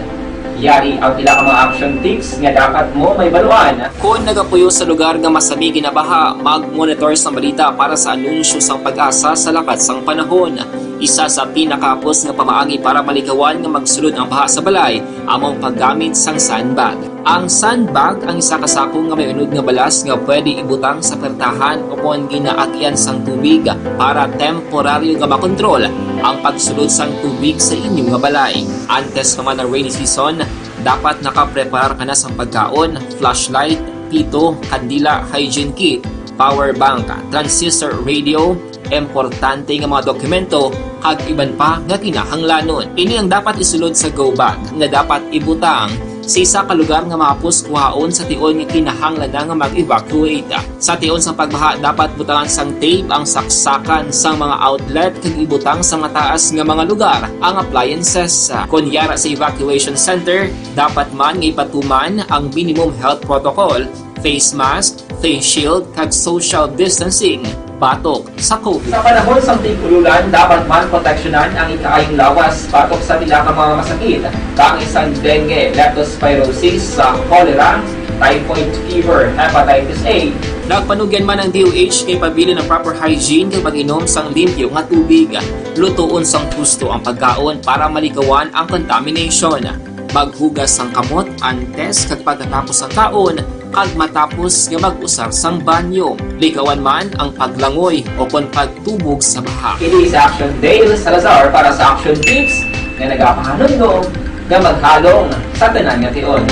Yari ang pila ka mga action tips nga dapat mo mahibaluan. Kon nagapuyo sa lugar nga masami ginabaha, mag-monitor sang balita para sa anunsyo sang PAGASA sa lakat sang panahon. Isa sa pinakahapos nga pamaagi para malikawan nga magsulod ang baha sa balay amo ang paggamit sang sandbag. Ang sandbag ang isa ka sako nga may unod nga balas nga pwede ibutang sa pertahan o kon ginaagyan sang tubig para temporaryo nga makontrol ang pagsulod sang tubig sa inyo nga balay. Antes pa man ang rainy season, dapat nakapreparar ka na sang pagkaon, flashlight, pito, kandila, hygiene kit, power bank, transistor radio, importante nga mga dokumento, kag iban pa nga kinahanglanon. Ini ang dapat isulod sa go bag nga dapat ibutang sa isa ka lugar nga mahapos kuhaon sa tion nga kinahanglan na nga mag-evacuate. Sa tion sa pagbaha, dapat butangan sang tape ang saksakan sang mga outlet kag ibutang sa mataas nga mga lugar ang appliances. Kon yara sa evacuation center, dapat man nga ipatuman ang minimum health protocol, face mask, face shield, kag social distancing batok sa COVID. Sa panahon sang tig-ululan, dapat man proteksyonan ang ikaayong lawas batok sa pila ka mga masakit, kaangay sang dengue, leptospirosis, sa cholera, typhoid fever, hepatitis A. Nagpanugyan man ang D O H nga ipabilin ang proper hygiene kag pag-inom sang limpyo nga tubig. Lutoon sang husto ang pagkaon para malikawan ang contamination. Maghugas sang kamot antes kag pagkatapos sang kaon, kag matapos nga mag-usar sang banyo. Likawan man ang paglangoy o kon pagtubog sa baha. Ini si Action Dale Salazar para sa Action Tips nga nagapahanumdom nga maghalong sa tanan nga tion.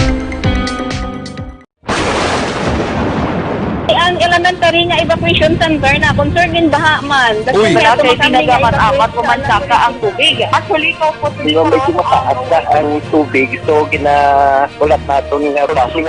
Ang elementary nga evacuation center na concerned in baha man. Uy. Wala kay pinagamat-amat, pumansaka ang tubig. Actually, ikaw po, di ba, medyo mataas na ang tubig, so gina-, ulat naton nga basic.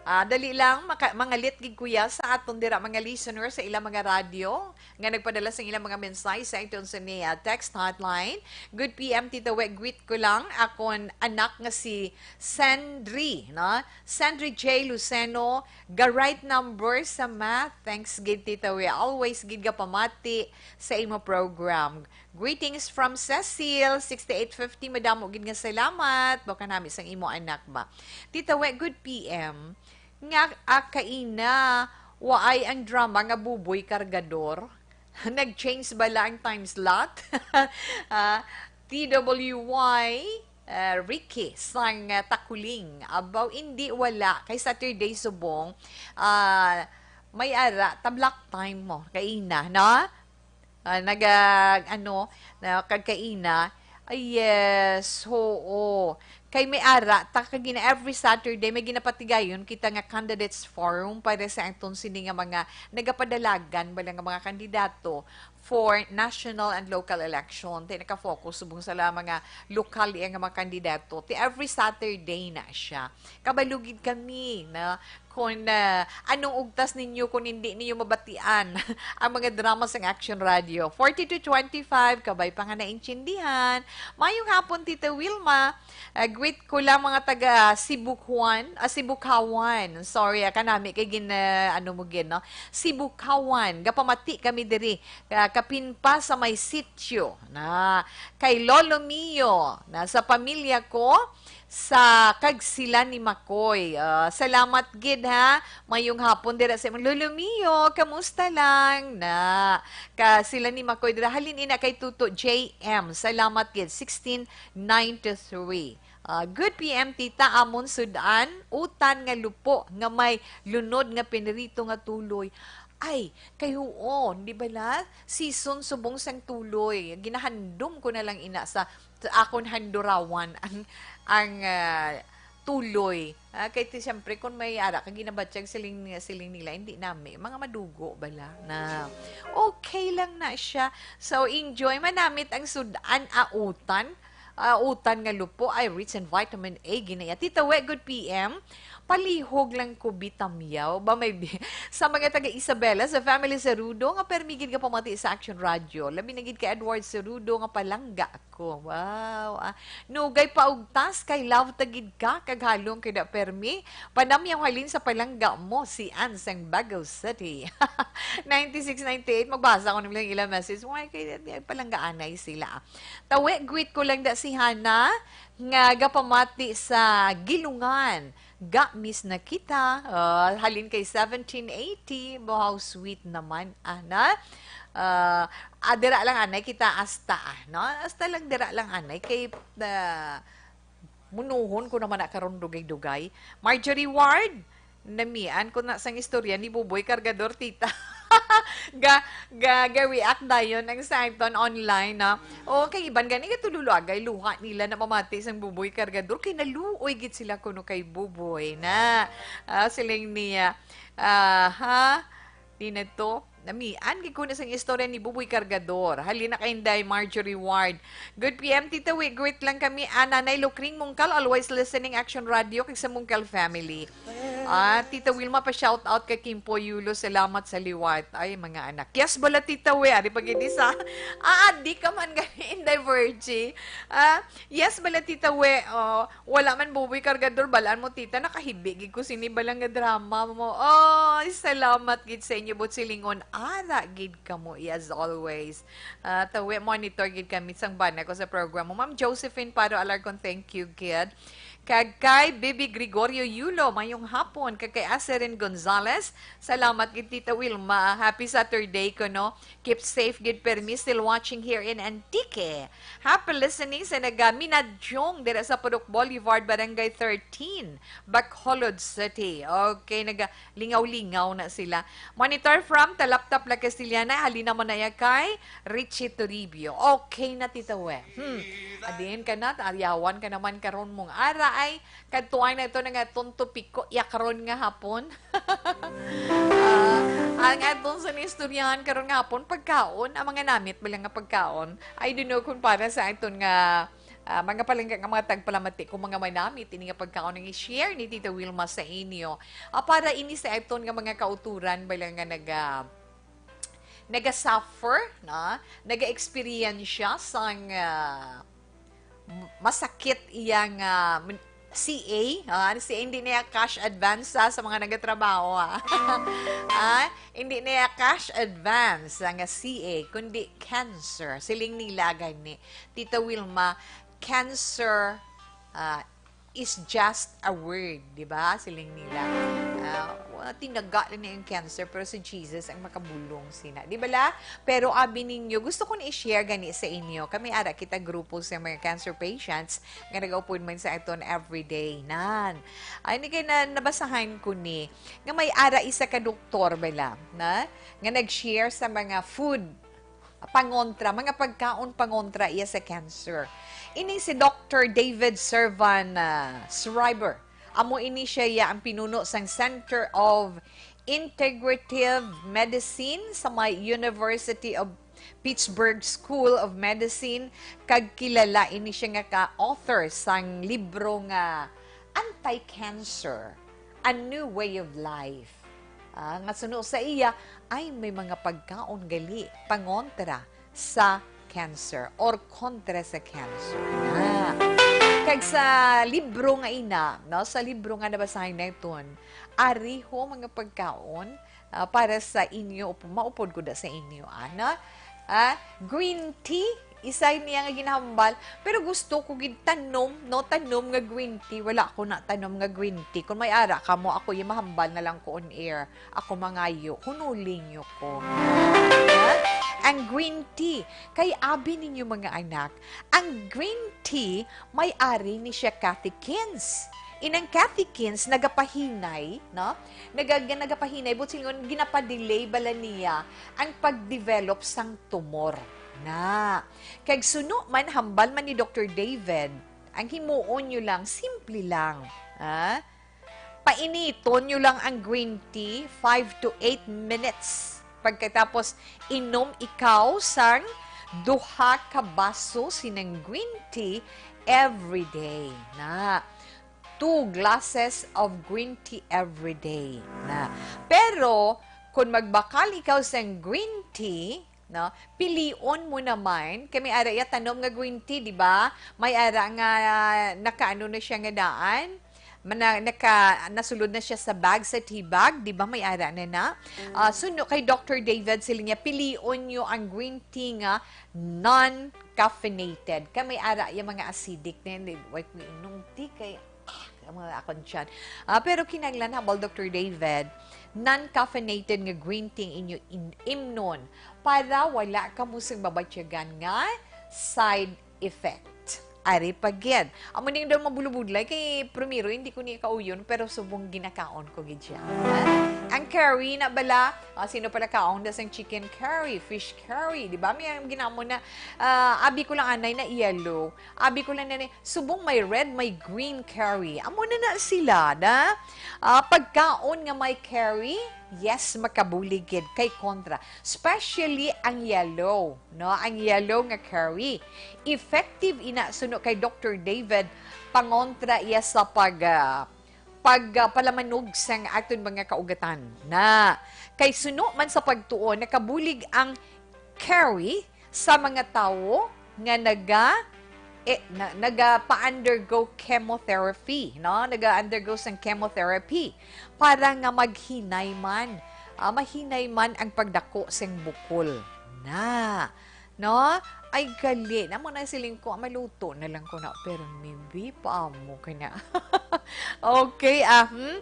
Ah, dali lang, maka-, mangalit gid kuya sa aton dira mga listeners sa ilang mga radyo nga nagpadala sa ilang mga mensahe sa aton sa niya text hotline. Good P M, Tita We, greet ko lang akon anak nga si Sandri, no? Sandri J Luceno, ga right number sa math. Thanks gid, Tita We. Always gid ga pamati sa imo program. Greetings from Cecil, sixty-eight fifty. Madamo gid nga salamat. Baka nami sang imo anak ba? Tita We, good P M. Nga, ah, kaina, waay ang drama nga Buboy Kargador? Nag-change bala ang time slot? Ah, T W Y, ah, Ricky sang, ah, Takuling. Abaw, hindi, wala. Kay Saturday subong, ah, may ara, ta-block time mo. Kaina, no? Ah, naga-, ano, na kagkaina. Ay, yes, oo. Kay may ara, ta, kag gina-, every Saturday, may ginapatigayon kita nga candidates forum para sa aton sini nga mga nagapadalagan bala nga mga kandidato for national and local election. Tay naka-focus subong sa la-, mga lokal iya nga mga kandidato. Ti every Saturday na siya. Kabalo gid kami na kung, ah, anong ugtas ninyo kung hindi ninyo mabatian ang mga drama sang Action Radio. Forty-two twenty-five, kabay pa nga naintindihan. Mayong hapon, Tita Wilma. Ah, greet ko lang mga taga Sibukuan, ah, Sibukawan. Sorry, ah, kanami kay gin-, ah, ano mo gid, no? Sibukawan. Gapamati kami diri, ah, kapin pa sa may sityo na kay Lolo Mio, na sa pamilya ko, sa kag sila ni Makoy. Ah, salamat gid, ha. Mayong hapon dira sa imong Lolo Mio. Kamusta lang na ka sila ni Makoy dira? Halin ina kay Tuto J M. Salamat gid. Sixteen ninety-three. Ah, good P M, tita, amon sudan, utan nga lupo nga may lunod nga pinirito nga tuloy. Ay, kay huon, di ba la? Season subong sang tuloy. Ginahandom ko na lang ina sa, sa akon handurawan ang, ang, ah, tuloy. Ah, kay ti, siyempre, kung may ara ka ginabatyag siling, siling nila, hindi nami. Mga madugo bala na okay lang na siya. So, enjoy. Manamit ang sudan, autan. Ah, utan nga lupo ay rich in vitamin A, ginaya. Tita We, good P M. Palihog lang ko bitamyaw. Ba may bi-, sa mga taga Isabela, sa family Sarudo, nga permi gid nga pamati sa Action Radio. Labi na gid kay Edward Sarudo nga palangga ko. Wow. Ah, nugay pa og tas kay love ta gid ka, kag halong kay da permi. Panamyaw halin sa palangga mo, si Ann sang Bago City. Ninety-six ninety-eight, magbasa ko nila ilang message. Why kay palangga anay sila? Tawi, greet ko lang da si Hana, nga gapamati sa Gilungan. Ga-miss na kita. Ah, halin kay seventeen eighty. Wow, sweet naman, ana. Ah, ah, dira lang, anay, kita asta, ah, no? Asta lang, dira lang, anay. Kay, ah, munuhon ko naman na karon dugay-dugay. Marjorie Ward, namian ko na sang istorya ni Buboy Cargador, tita. Ga, ga, ga-react dayon ang Santon online, no? O, kay iban gani, katululuagay, luha nila na mamati sang Buboy Cargador. Kay naluoy gid sila kuno kay Buboy na. Ah, siling niya, ah, ha? Di na to. Namian gid ko na sang istorya ni Buboy Cargador. Halina kay Inday Marjorie Ward. Good P M, Tita Wi. Greet lang kami. Ah, Nanay Lukring Mungkal, always listening Action Radio, kag sa Mungkal family. Ah, Tita Wilma, pa-shout out kay Kimpo Yulo. Salamat sa liwat. Ay, mga anak. Yes, bala, Tita Wi. Ari pa gid isa. Ah, di ka man gani, Inday Virgie. Ah, yes, bala, Tita Wi. Oh, wala man Buboy Cargador, balaan mo, tita, nakahibi gid ko sini bala nga drama mo. Oy, salamat gid sa inyo, but silingon, ara gid kamo, as always. Ah, tawi, monitor gid kami sang bana ko sa programa mo. Ma'am Josephine Paro Alarcon, thank you gid. Kag kay Bibi Gregorio Yulo, mayong hapon. Kag kay Aserin Gonzales, salamat gid, Tita Wilma. Happy Saturday ko, no? Keep safe gid, permi, still watching here in Antique. Happy listening sa naga Minadyong dira sa Purok Boulevard, Barangay thirteen, Bacolod City. Okay, nagalingaw-lingaw na sila. Monitor from Talaptap, La Castellana. Halina mo na ya kay Richie Toribio. Okay na, Tita We. Hmm. Adin ka na, aryawan ka naman karon mong ara ay. Kadtuan na ito na nga itong topiko, ya karon nga hapon. Ah, ang atong sa istoryahan karon nga hapon, pagkaon, ang mga namit bala nga pagkaon. I don't know kung para sa aton nga, Ah, mga palangga nga mga tagpalamati, kung mga manamit, ini nga pagkaon ang i-share ni Tita Wilma sa inyo. Ah, para ini sa aton nga mga kauturan, bala nga naga-, naga-suffer, na, naga-experience siya sang, ah, m-, masakit iyang, ah, m-, C A, ah, ang C A hindi niya cash advance, ah, sa mga nagatrabaho, ah. Ah, hindi niya cash advance ang C A, kundi cancer. Siling nila gani, Tita Wilma, cancer, ah, is just a word, di ba? Siling nila. Ah, wa-, tinaga na niya yung cancer, pero si Jesus ang makabulong sina. Di ba la? Pero abi ninyo, gusto ko na i-share gani sa inyo. Kami ara kita grupo sa mga cancer patients nga nag-upod man sa aton everyday. Nan. Ay, ni kay na, nabasahan ko ni, nga may ara isa ka doktor, bala, na, nga nag-share sa mga food pangontra, mga pagkaon pangontra iya sa cancer. Ini si Doctor David Servan, ah, Schreiber. Amo ini siya iya ang pinuno sang Center of Integrative Medicine sa may University of Pittsburgh School of Medicine, kag kilala ini siya nga ka-author sang libro nga Anti-Cancer, A New Way of Life. Ah, nga suno sa iya, ay may mga pagkaon gali pangontra sa cancer or kontra sa cancer. Ah. Kag sa libro nga ina, no, sa libro nga nabasahin naton, ari ho mga pagkaon, ah, para sa inyo, up-, maupod ko da sa inyo, ana. Ah, green tea, isa niya nga ginahambal, pero gusto ko gid tanom, no, tanom nga green tea. Wala ko na tanom nga green tea. Kung may ara kamo, ako yung mahambal na lang ko on air. Ako mangayo, hunuli niyo ko. Ha? Ang green tea, kay abi ninyo mga anak, ang green tea may ari ni siya catechins. Inang catechins nagapahinay, no? Naga-, nagapahinay, but singon, ginapadelay bala niya ang pag-develop sang tumor. Na. Kag suno man, hambal man ni Doctor David, ang himuon nyo lang, simple lang. Ha? Painiton nyo lang ang green tea, five to eight minutes. Pagkatapos, inom ikaw sang duha ka baso sining green tea every day. Na, two glasses of green tea every day. Na. Pero, kung magbakal ikaw sang green tea, no? Pilion mo naman. Kay may ara iya tanom nga green tea, di ba? May ara nga, ah, nakaano na siya nga daan. Mana-, naka-, nasulod na siya sa bag, sa tea bag, di ba? May ara na na. Ah, suno kay Doctor David, sila niya, pilion nyo ang green tea nga non-caffeinated. Kay may ara yung mga acidic na yun. Di, wait, may inom tea kay, ah, ang mga akon tiyan. Ah, pero kinahanglan, hambal Doctor David, non-caffeinated nga green tea inyo in-, imnon para wala kamo sing mabatyagan nga side effect. Ari pa gid. Amo ning daw mabulubudlay kay primero hindi ko niya kauyon pero subong ginakaon ko gid siya. Ha? Ang curry na bala, ah, sino pala kaon da sang chicken curry, fish curry, di ba? May ang ginamo na, ah, abi ko lang anay na yellow. Abi ko lang na ni, subong may red, may green curry. Amo na na sila, na? Ah, pagkaon nga may curry, yes, makabulig gid kay kontra. Especially ang yellow, no? Ang yellow nga curry. Effective ina suno kay Doctor David, pangontra iya sa pag, ah, pag, ah, palamanog sang aton mga kaugatan. Na, kay suno man sa pagtuo, nakabulig ang curry sa mga tawo nga naga-, eh, na, naga-pa-undergo chemotherapy, no? Naga-undergo sang chemotherapy para nga maghinay man, ah, mahinay man ang pagdako sing bukol. Na, no? Ay, gali. Namo na siling ko, maluto na lang ko na. Pero maybe pa mo ka na. Okay, ah, hmm?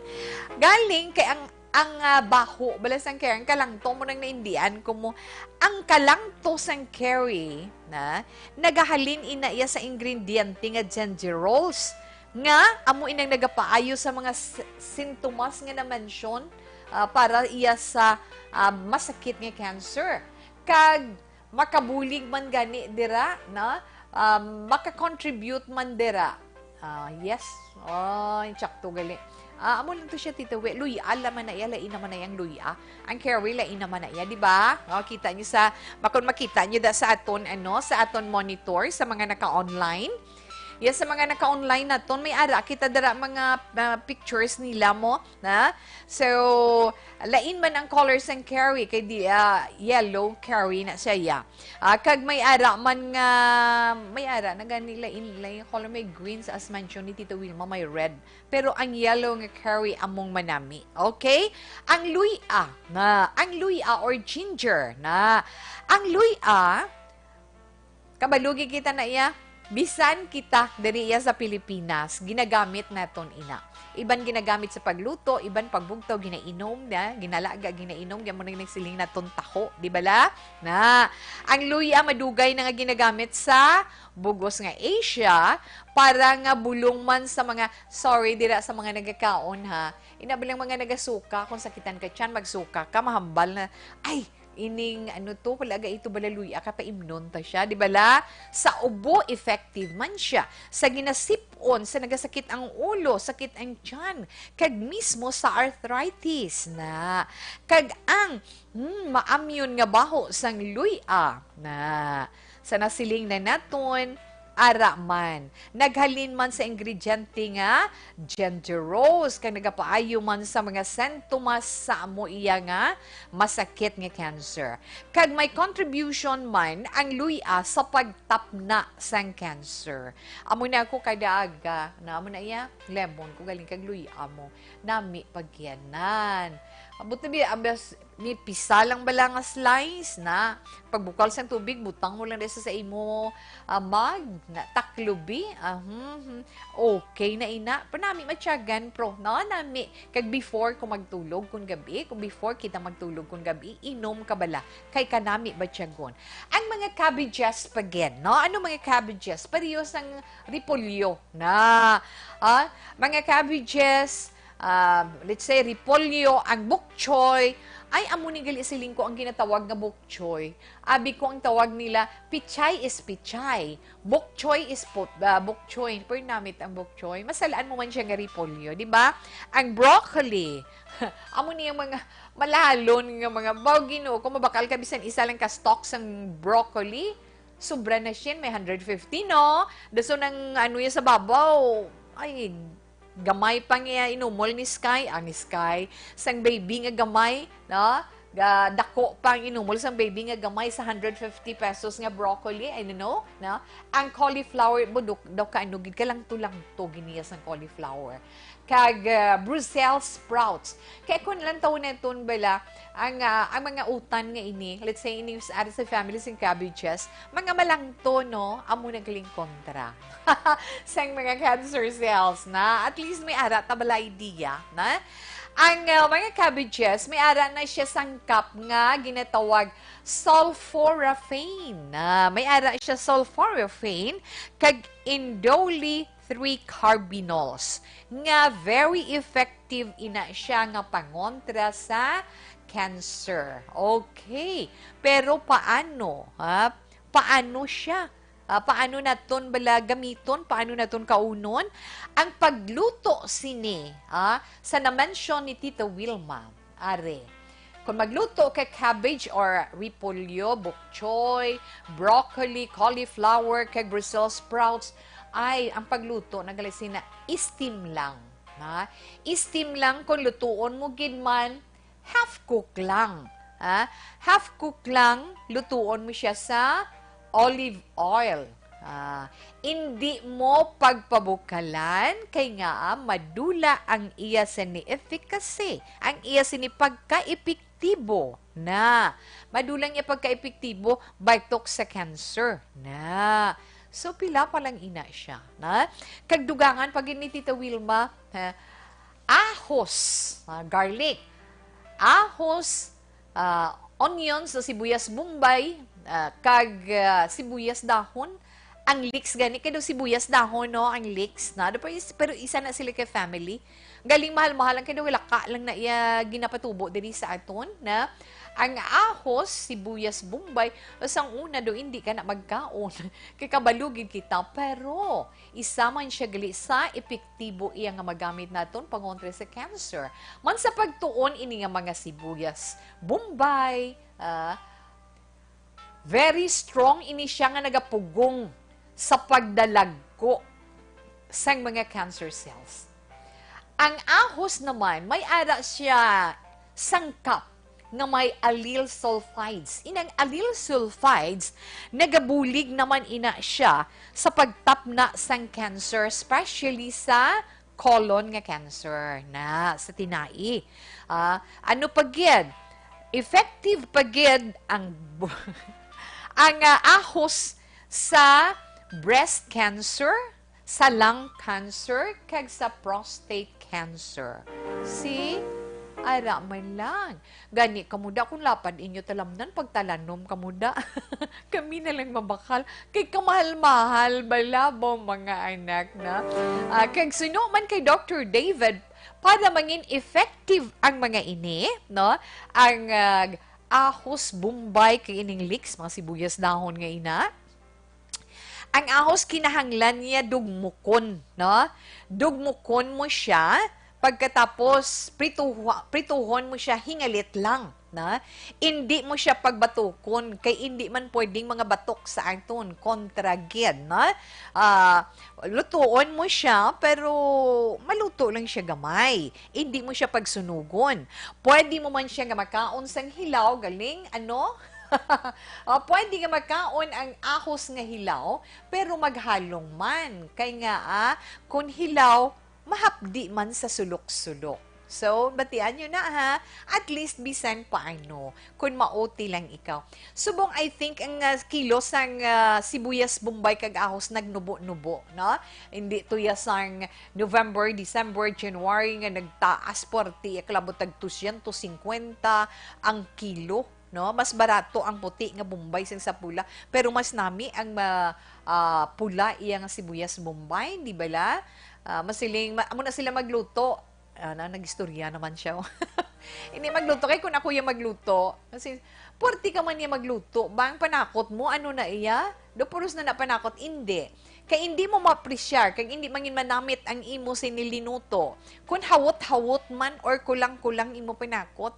Galing kay ang, ang, ah, baho, bala sang curry, ang kalangto mo nang naindian ko mo. Ang kalangto sang curry, na, nagahalin ina iya sa ingrediente nga gingerols, nga amo inang nagapaayo sa mga s-, sintomas nga na-mention, ah, para iya sa, ah, masakit nga cancer. Kag makabulig man gani dira, na, um, maka-contribute man dira. Ah, yes. Oh, insakto gali. Ah, amo lang to siya, Tito We. Luya, ala man na iya, lain naman na yang luya. Ang curry, lain naman na iya, di ba? Oh, kita niyo sa, makon makita niyo da sa aton, ano, sa aton monitor, sa mga naka-online. Yes, sa mga naka-online naton, may ara kita dira mga, ah, pictures nila mo, na? So, lain man ang color sang curry, kay di, ah, yellow curry na siya, ya. Ah, kag may ara man nga, may ara na gani lain, lain color, may green sa as mentioned ni Tita Wilma, may red. Pero ang yellow nga curry among manami. Okay? Ang luya, na, ang luya or ginger, na. Ang luya, kabalugi kita na iya. Bisan kita diri iya sa Pilipinas, ginagamit naton ina. Iban ginagamit sa pagluto, iban pagbugtaw, ginainom na, ginalaga, ginainom, kaya mo nang nagsiling naton taho, di ba la? Na, ang luya madugay na nga ginagamit sa bugos nga Asia para nga bulong man sa mga, sorry, dira sa mga nagakaon, ha. Ina ba lang mga nagasuka, kung sakitan ka tiyan, magsuka ka, mahambal na, ay, ining ano to, palaga ito bala luya, kapaimnon ta siya, di ba la? Sa ubo, effective man siya. Sa ginasip-on, sa nagasakit ang ulo, sakit ang tiyan, kag mismo sa arthritis na. Kag ang, hmm, maamyon nga baho sang luya na. Sa nasiling na naton, ara man. Naghalin man sa ingrediente nga ginger rose, kag nagapaayo man sa mga sintomas sa amo iya nga masakit nga cancer. Kag may contribution man ang luya sa pagtapna sang cancer. Amo na ako kada aga, na amo na iya, lemon ko galing kag luya mo. Nami pagyanan. Abot na bi-, abas, ni pisa lang bala nga slice na. Pagbukal sang tubig, butang mo lang desa sa imo, ah, mug, na, taklubi. Ah, hmm, hmm. Okay na ina. Pero nami matyagan, pro. No, nami. Kag before ko magtulog kun gabi, kung before kita magtulog kun gabi, inom ka bala. Kay kanami ba tiyagon? Ang mga cabbages pa gid, no? Ano mga cabbages? Pareho sang repolyo na. Ah, mga cabbages, ah, let's say, repolyo, ang bok choy, ay, amo ni gali siling ko ang ginatawag nga bok choy. Abi ko ang tawag nila, pichay is pichay. Bok choy is po, ah, bok choy. Pero namit ang bok choy. Masalaan mo man siya nga repolyo, di ba? Ang broccoli, amo ni ang mga malalon nga mga, baw Ginoo ko, mabakal ka bisan isa lang ka stalk sang broccoli. Sobra na siya, may hundred fifty, no? Daso nang ano yan sa babaw. Ay, gamay pa nga inumol ni Sky, ang Sky, sang baby nga gamay, no? Ga, dako pa ang inumol sang baby nga gamay sa hundred fifty pesos nga broccoli, I don't know, no? Ang cauliflower, budok daw ka, ano, gid ka lang to, lang to, giniya sang cauliflower. Kag, ah, Brussels sprouts. Kaya kung lang taon na itong bala, ang, ah, ang mga utan nga ini, let's say, ini sa, sa family sing cabbages, mga malangto, no? Amo nagling kontra. Sang mga cancer cells na. At least may ara ta bala idea, na? Ang, ah, mga cabbages, may ara na siya sangkap nga ginatawag sulforaphane. Na, may ara siya sulforaphane kag indole three carbinols nga very effective ina siya nga pangontra sa cancer. Okay. Pero paano, ha? Paano siya? Ah, paano naton bala gamiton? Paano naton kaunon? Ang pagluto sini, ah, sa na-mention ni Tita Wilma, are, kung magluto ka cabbage or repolyo, bok choy, broccoli, cauliflower, kag Brussels sprouts, ay, ang pagluto, nagalasina, steam lang. Ha? Steam lang kung lutuon mo gid man, half cook lang. Ha? Half cook lang, lutuon mo siya sa olive oil. Ah, indi mo pagpabukalan, kay nga, ah, madula ang iya sini efficacy, ang iya sini pagkaepektibo na. Madula ang iya pagkaepektibo batok sa cancer na. So, pila pa lang ina siya, na? Kag dugangan pa gid ni Tita Wilma, ha? Ahos, ah, garlic. Ahos, ah, onions, sibuyas Bombay, ah, kag, ah, sibuyas dahon. Ang leeks gani kay daw sibuyas dahon, no? Ang leeks na. Daw pa is-, pero isa na sila kay family. Galing mahal-mahal lang kay daw laka lang na iya ginapatubo diri sa aton, na? Ang ahos, sibuyas Bombay, sang una daw hindi ka na magkaon. Kay kabalo gid kita, pero isa man siya gali sa epektibo iya nga magamit naton pangontra sa cancer. Man sa pagtuon ini nga mga sibuyas Bombay, ah, very strong ini siya nga nagapugong sa pagdalagko sang mga cancer cells. Ang ahos naman, may ara siya sangkap nga may allyl sulfides. Inang allyl sulfides, nagabulig naman ina siya sa pagtapna sang cancer, especially sa colon nga cancer na sa tinai. Ah, ano pa gid? Effective pa gid ang bu-, ang, ah, ahos sa breast cancer, sa lung cancer, kag sa prostate cancer. See? Ara man lang. Gani, kamuda, kung lapad inyo talamnan, pagtalanom, kamuda. Kami na lang mabakal. Kay kamahal-mahal bala ba, mga anak, na? Ah, kag suno man kay Doctor David, para mangin effective ang mga ini, no? Ang, ah, ahos, bombay, kag ining leeks, mga sibuyas dahon nga ina. Ang ahos, kinahanglan niya dugmukon, no? Dugmukon mo siya, pagkatapos prituha-, prituhon mo siya hingalit lang, na? Indi mo siya pagbatukon, kay indi man pwedeng mga batok sa aton, kontra gid, no? Ah, lutuon mo siya, pero maluto lang siya gamay. Indi mo siya pagsunugon. Pwede mo man siya nga makaon sang hilaw, galing, ano? Ah, pwede nga makaon ang ahos nga hilaw, pero maghalong man. Kay nga, ah, kun hilaw, mahapdi man sa sulok-sulok. So, batian nyo na, ha? At least, bisan paano, kun mauti lang ikaw. Subong, I think, ang, ah, kilo sang, ah, sibuyas bombay kag ahos nagnubo-nubo, no? Hindi to ya sang November, December, January nga nagtaas, forty, kalabot tag dosyentos singkwenta ang kilo, no? Mas barato ang puti nga bombay sang sa pula, pero mas nami ang ma-, ah, pula iya nga sibuyas bombay, di bala? Ah, masiling, ma-, amo na sila magluto. Ah, na, nag-istorya naman siya. Hindi magluto. Kay kung ako yung magluto, kasi, puwerte ka man niya magluto. Bang panakot mo, ano na iya? Do puros na napanakot? Hindi. Kay hindi mo ma-appreciate, kay hindi mangin manamit ang imo sinilinuto. Kung hawot-hawot man or kulang-kulang imo panakot,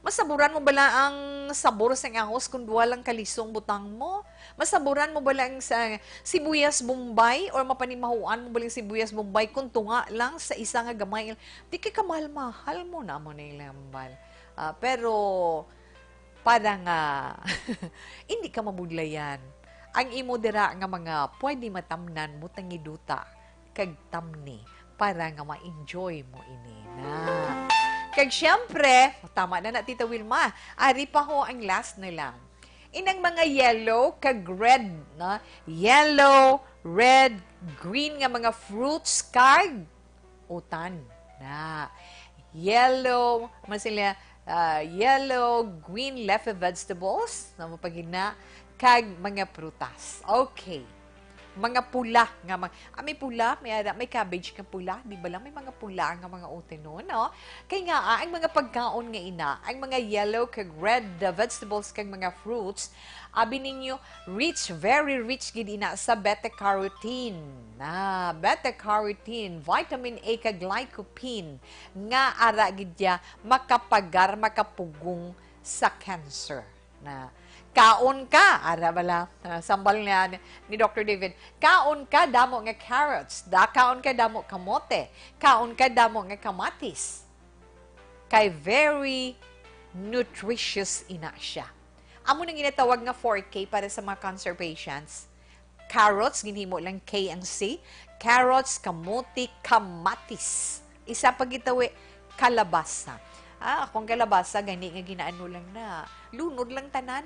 masaburan mo bala ang sabor sang ahos kung duha lang ka lisong butang mo? Masaburan mo bala ang sa sibuyas bombay or mapanimahuan mo bala ang sibuyas bombay kung tunga lang sa isa nga gamay? Di kay kamahal-mahal mo na mo na ilang hambal. Ah, pero para nga hindi ka mabudlayan, ang imo dira nga mga pwede matamnan mo tangiduta kag tamni para nga ma-enjoy mo ini na. Kag syempre, tama na na, Tita Wilma. Ari pa ho ang last na lang. Inang mga yellow kag red, no? Yellow, red, green nga mga fruits kag utan. Na. Yellow, man sila, ah, yellow, green leafy vegetables, na mapagina, kag mga prutas. Okay. Mga pula nga mga, ah, may pula, may ara, may cabbage nga pula, di ba lang? May mga pula nga mga utan, no? Kay nga, ah, ang mga pagkaon nga ina, ang mga yellow kag red, uh, vegetables kag mga fruits, abi ninyo, rich, very rich gid ina sa beta-carotene. Na, beta-carotene, vitamin A kag lycopene nga ara gid ya makapagar, makapugong sa cancer. Na, kaon ka, ara bala, ah, sambal niya ni, ni Doctor David, kaon ka damo nga carrots, da, kaon ka damo kamote, kaon ka damo nga kamatis. Kay very nutritious ina siya. Amo nang ginatawag nga four K para sa mga cancer patients. Carrots, ginhimo lang K ang C. Carrots, kamote, kamatis. Isa pa gitawi, kalabasa. Ah, akong kalabasa, gani nga ginaano lang na. Lunod lang tanan.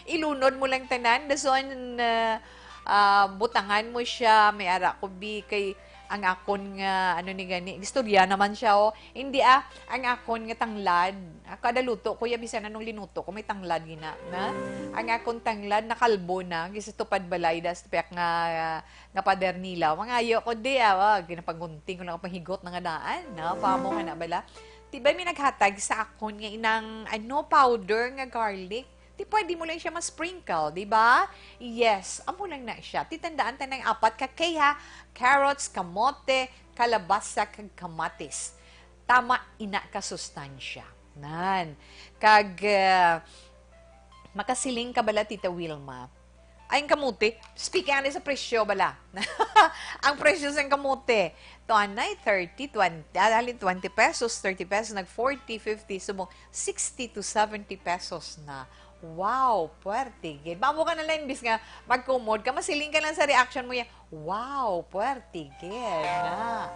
Ilunod mo lang tanan. Dason, ah, ah, butangan mo siya. May ara ko bi kay ang akon nga, ano ni gani, istorya naman siya, oh. Hindi, ah, ang akon nga tanglad, ah, kada luto ko, ya, bisan anong linuto ko, may tanglad gina, na. Ang akon tanglad, nakalbo na, gisa tupad balay, das tupiak nga, nga pader nila. Mangayo ko di, ah, wa, ginapagunting ko lang ang panghigot na nga daan, na, pamo nga na bala. Di ba may naghatag sa akon nga inang, ano, powder nga garlic? Di pwede mo lang siya ma-sprinkle, di ba? Yes, amo lang na siya. Titandaan ta ng apat ka K, ha? Carrots, kamote, kalabasa, kag kamatis. Tama ina ka sustansya. Nan. Kag, ah, makasiling ka bala, Tita Wilma, Ay, ang kamote, speaking ani sa presyo bala. Ang presyo sang kamote, to anay, thirty, twenty, ah, halin twenty pesos, thirty pesos, nag forty, fifty, subong sixty to seventy pesos na. Wow, puwerte gid. Mamo ka na lang, imbis nga magkumod ka, masiling ka lang sa reaction mo yan, "Wow, puwerte gid na."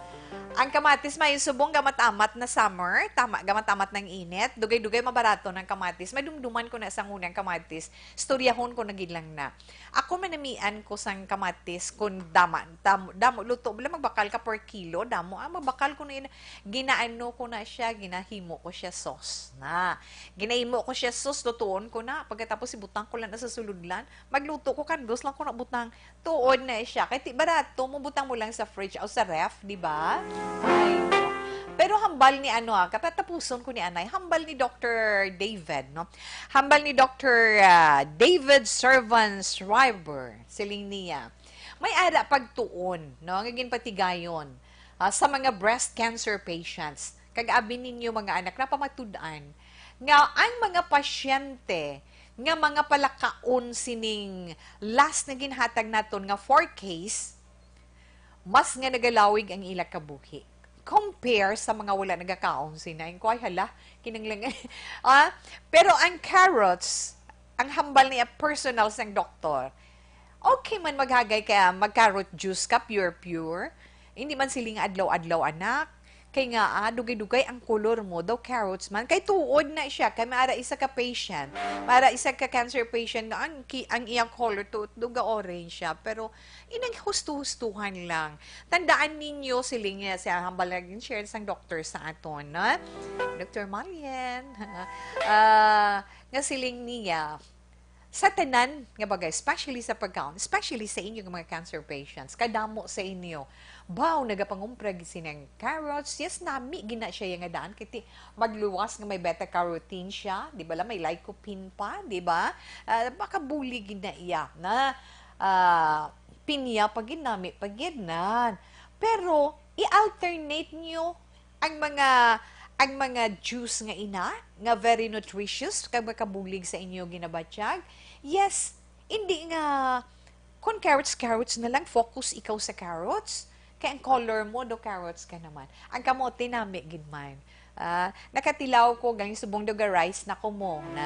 Ang kamatis may subong gamat-amat na summer, tama, gamat-amat ng init, dugay-dugay mabarato ng kamatis. Madumduman ko na sa ngunang kamatis, istoryahon ko na gid lang na. Ako, manamian ko sang kamatis kun dama, damo, damo luto, bala magbakal ka per kilo, damo, ah, magbakal ko na yun. Ginaano ko na siya, ginahimo ko siya sauce na. Ginahimo ko siya sauce, lutuon ko na. Pagkatapos, ibutang ko lang na sa suludlan. Magluto ko, kandos lang ko na butang. Tuod na siya. Kay ti barato, mubutang mo lang sa fridge o sa ref, di ba? Ay, no. Pero hambal ni ano, ah, katatapuson ko ni anay, hambal ni Doctor David, no? Hambal ni Doctor, ah, David Servan Schreiber, siling niya, may ara pagtuon, no, nga ginpatigayon, ah, sa mga breast cancer patients. Kag abi ninyo, mga anak, napamatud-an nga ang mga pasyente nga mga palakaon sining last nga ginhatag naton nga four Ks, mas nga nagalawig ang ila kabuhi compare sa mga wala nagakaon sina. Ang kuway, hala, kinanglan. Ah, pero ang carrots, ang hambal niya personal sang doktor, okay man maghagay ka mag-carrot juice ka, pure, pure. Hindi man siling adlaw-adlaw, anak. Kay nga, ah, dugay-dugay ang kolor mo, daw carrots man. Kay tuod na siya, kay maara isa ka patient, maara isa ka cancer patient nga ang, ki-, ang iyang color tuod, duga orange siya. Pero inang husto-hustuhan lang. Tandaan ninyo, siling niya sa hambal nga gin-share sang doktor sa aton, no? Doktor Malien, ah, nga siling niya, sa tanan nga bagay, especially sa pagkaon, especially sa inyo nga mga cancer patients, kadamo sa inyo, baw, nagapangumpra gid sini nga carrots, yes, nami gina siya nga daan, kay ti magluwas nga may beta-carotene siya, di ba la, may lycopene pa, di ba? Ah, makabulig gid na iya na, ah, pinya pa gid, nami pa gid na. Pero i-alternate nyo ang mga, ang mga juice nga ina, nga very nutritious, kag makabulig sa inyo ginabatyag. Yes, hindi nga, kung carrots, carrots na lang, focus ikaw sa carrots. Kay ang color mo, do carrots ka naman. Ang kamote, nami gid man. Ah, nakatilaw ko, galing subong daw ga-rice na ko mo, na,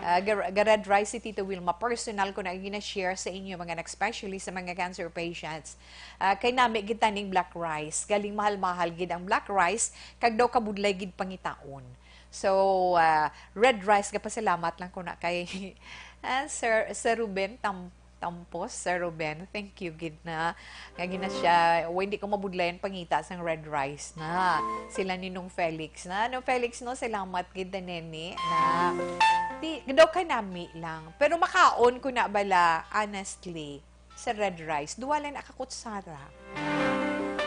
ah, ga, ga-red rice si Tito Wilma. Personal ko na gina-share sa inyo, mga nag-, especially sa mga cancer patients. Ah, kay nami gid taning black rice. Galing mahal-mahal gid ang black rice, kag daw kabudlay gid pangitaon. So, ah, red rice, gapasalamat lang ko na kay, ah, Sir, Sir Ruben Tam-, Tampos, Sir Ruben. Thank you gid na. Nga gina siya, wa, hindi ko mabudlayan pangita sang red rice na. Sila ni Nong Felix na. Nong Felix, no, salamat gid na neni na. Ti, daw kay nami lang. Pero makaon ko na bala, honestly, sa red rice, duwa lang na ka kutsara.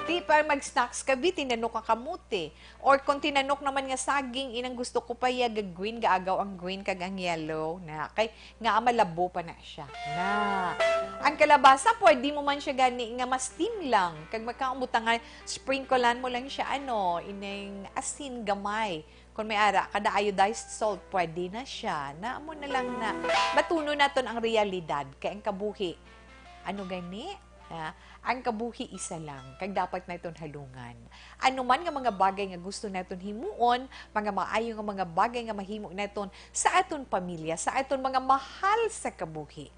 Ti pa mag-snacks ka, bi, tinanok ka kamote. Or kung tinanok naman nga saging, inang gusto ko pa iya ga-green, gaagaw ang green kag ang yellow na. Kay nga malabo pa na siya. Na. Ang kalabasa, pwede mo man siya gani nga ma-steam lang. Kag magkaumbutangan, sprinklean mo lang siya, ano, ining asin gamay. Kung may ara ka da iodized salt, pwede na siya. Na, amo na lang na. Batunon naton ang realidad, kay ang kabuhi, ano gani? Ah, ang kabuhi isa lang, kag dapat naton halungan. Ano man nga mga bagay nga gusto naton himuon, mga maayo nga mga bagay nga mahimo naton sa aton pamilya, sa aton mga mahal sa kabuhi,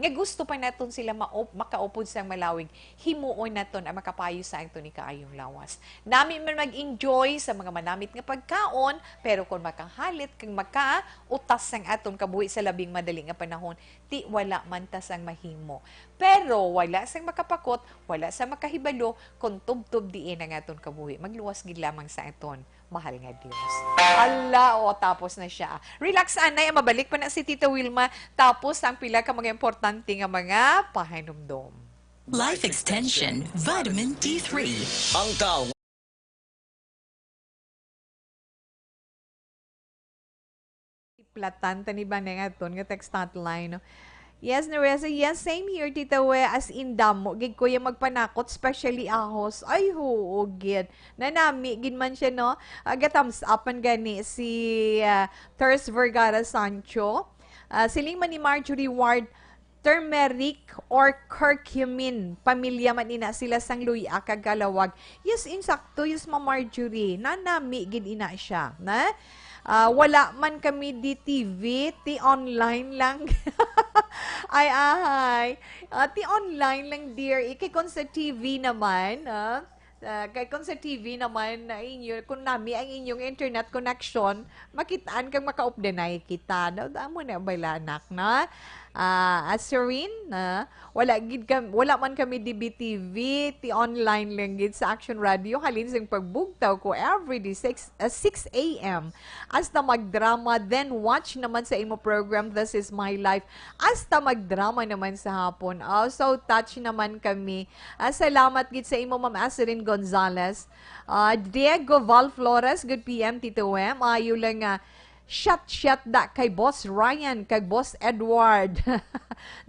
nga gusto pa naton sila maop-, makaupod sang malawig, himuon naton ang makapayo sa aton ikaayong lawas. Nami man mag-enjoy sa mga manamit nga pagkaon, pero kung makahalit kag makautas sang aton kabuhi sa labing madali nga panahon, ti wala man ta sang mahimo. Pero wala sang makapakot, wala sang makahibalo kung tubtob diin ang aton kabuhi. Magluwas gid lamang sa aton mahal nga Dios. Ala, o, tapos na siya. Relax, anay, mabalik pa na si Tita Wilma. Tapos ang pila ka mga importante nga mga pahanumdom. Life Extension Vitamin D three. Ang tao. Platan, tani ba na nga ton nga text hotline, no? Yes, Neresa. Yes, same here, Tita We. As in, damo gid ko yung magpanakot, especially ahos. Ay, hoo, gid. Nanami gid man siya, no? Aga thumbs up man gani si, ah, Thurs Vergara Sancho. Ah, siling man ni Marjorie Ward, turmeric or curcumin. Pamilya man ina sila sang luy-a kag kalawag. Yes, insakto, yes, Ma'am Marjorie. Nanami gid ina siya, na? Ah, wala man kami di T V, ti online lang. Ay, ahay. Ah, ti online lang, dear. Ikay kung sa T V naman, ah, ah, kay kung sa T V naman na inyo, kung nami ang inyong internet connection, makitaan kag makaupdanay kita. Daw, amo na bala, anak, na? Ah, Aserin, na? Wala gid kam-, wala man kami D B T V, ti online lang gid sa Action Radio. Halin sing pagbugtaw ko every day, six, ah, six a m. Hasta magdrama, then watch naman sa imo program, This Is My Life. Hasta magdrama naman sa hapon. Oh, so touch naman kami. Ah, salamat gid sa imo, Ma'am Aserin Gonzalez. Ah, Diego Val Flores, good P M, Tito Wem. Ayo lang nga, shot-shot da kay Boss Ryan, kag Boss Edward.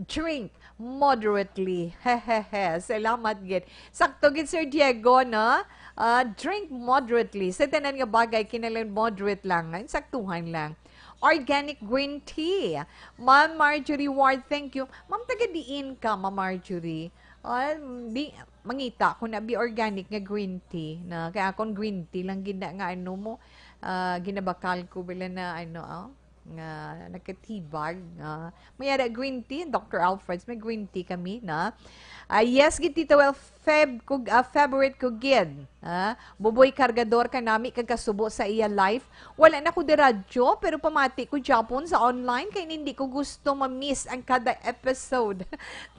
Drink moderately. Hehehe. Salamat gid. Sakto gid, Sir Diego, no? Ah, drink moderately. Sa tanan nga bagay, kinahanglan moderate lang. Insaktuhan lang. Organic green tea. Ma'am Marjorie Ward, thank you. Ma'am, taga diin ka, Ma'am Marjorie? Ah, di, mangita ko na bi organic nga green tea na kay akon green tea lang gid na nga ano mo, ah, ginabakal ko bala na ano, ah, nga nagkatibag, ah. May ara green tea, Doctor Alfred's, may green tea kami na. Ah, yes gid, Tito Well, Feb ko, ah, favorite ko gid. Ah, Buboy Cargador kanami kag kasubo sa iya life. Wala na ko di radyo, pero pamati ko gyapon sa online kay hindi ko gusto ma-miss ang kada episode.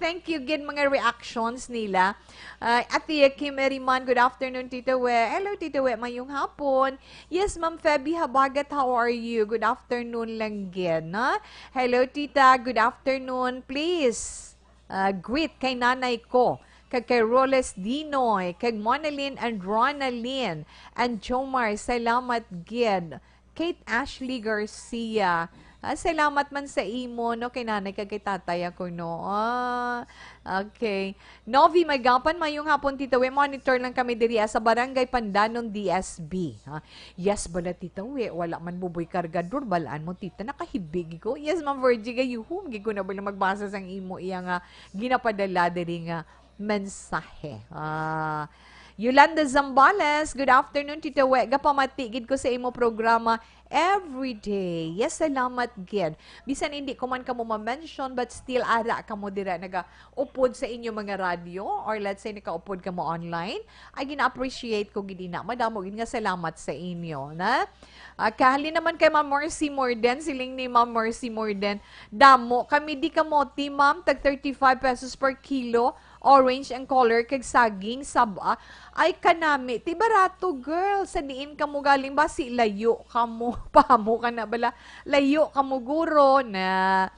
Thank you gid mga reactions nila. Ah, Ate Kim Eriman, good afternoon, Tita We. Hello, Tita We, mayong hapon. Yes, Ma'am Feby Habagat, how are you? Good afternoon lang gid, no? Hello, Tita, good afternoon. Please, ah, greet kay nanay ko, kag kay Roles Dinoy, kag Monalyn and Ronalyn, and Jomar, salamat gid. Kate Ashley Garcia, ah, salamat man sa imo, no, kay nanay kag kay tatay ako, no. Ah, okay. Novi Magapan, mayong hapon, Tita We. Monitor lang kami diri, ah, sa Barangay Pandanon, D S B. Ha? Yes, bala, Tita We. Wala man Buboy Cargador. Balaan mo, Tita, nakahibig ko. Yes, Ma'am Virgie, gayuhom gid ko na bala magbasa sang imo iya nga ginapadala diri nga mensahe. Ah, Yolanda Zambales, good afternoon, Tita We. Gapamati gid ko sa imo programa every day. Yes, salamat gid. Bisan hindi ko man kamo ma-mention, but still ara kamo dira nagaupod sa inyo mga radyo, or let's say nakaupod kamo online. Ay, gina-appreciate ko gid ina. Madamo gid nga salamat sa inyo, na? Ah, kahalin naman kay Ma'am Mercy Morden, siling ni Ma'am Mercy Morden, damo kami di kamote, ma'am, tag thirty-five pesos per kilo. Orange ang color kag saging, saba. Ay, kanami. Ti barato, girl. Sa diin kamo galing ba? Si layo kamo. Pamo ka na bala. Layo kamo, guro na.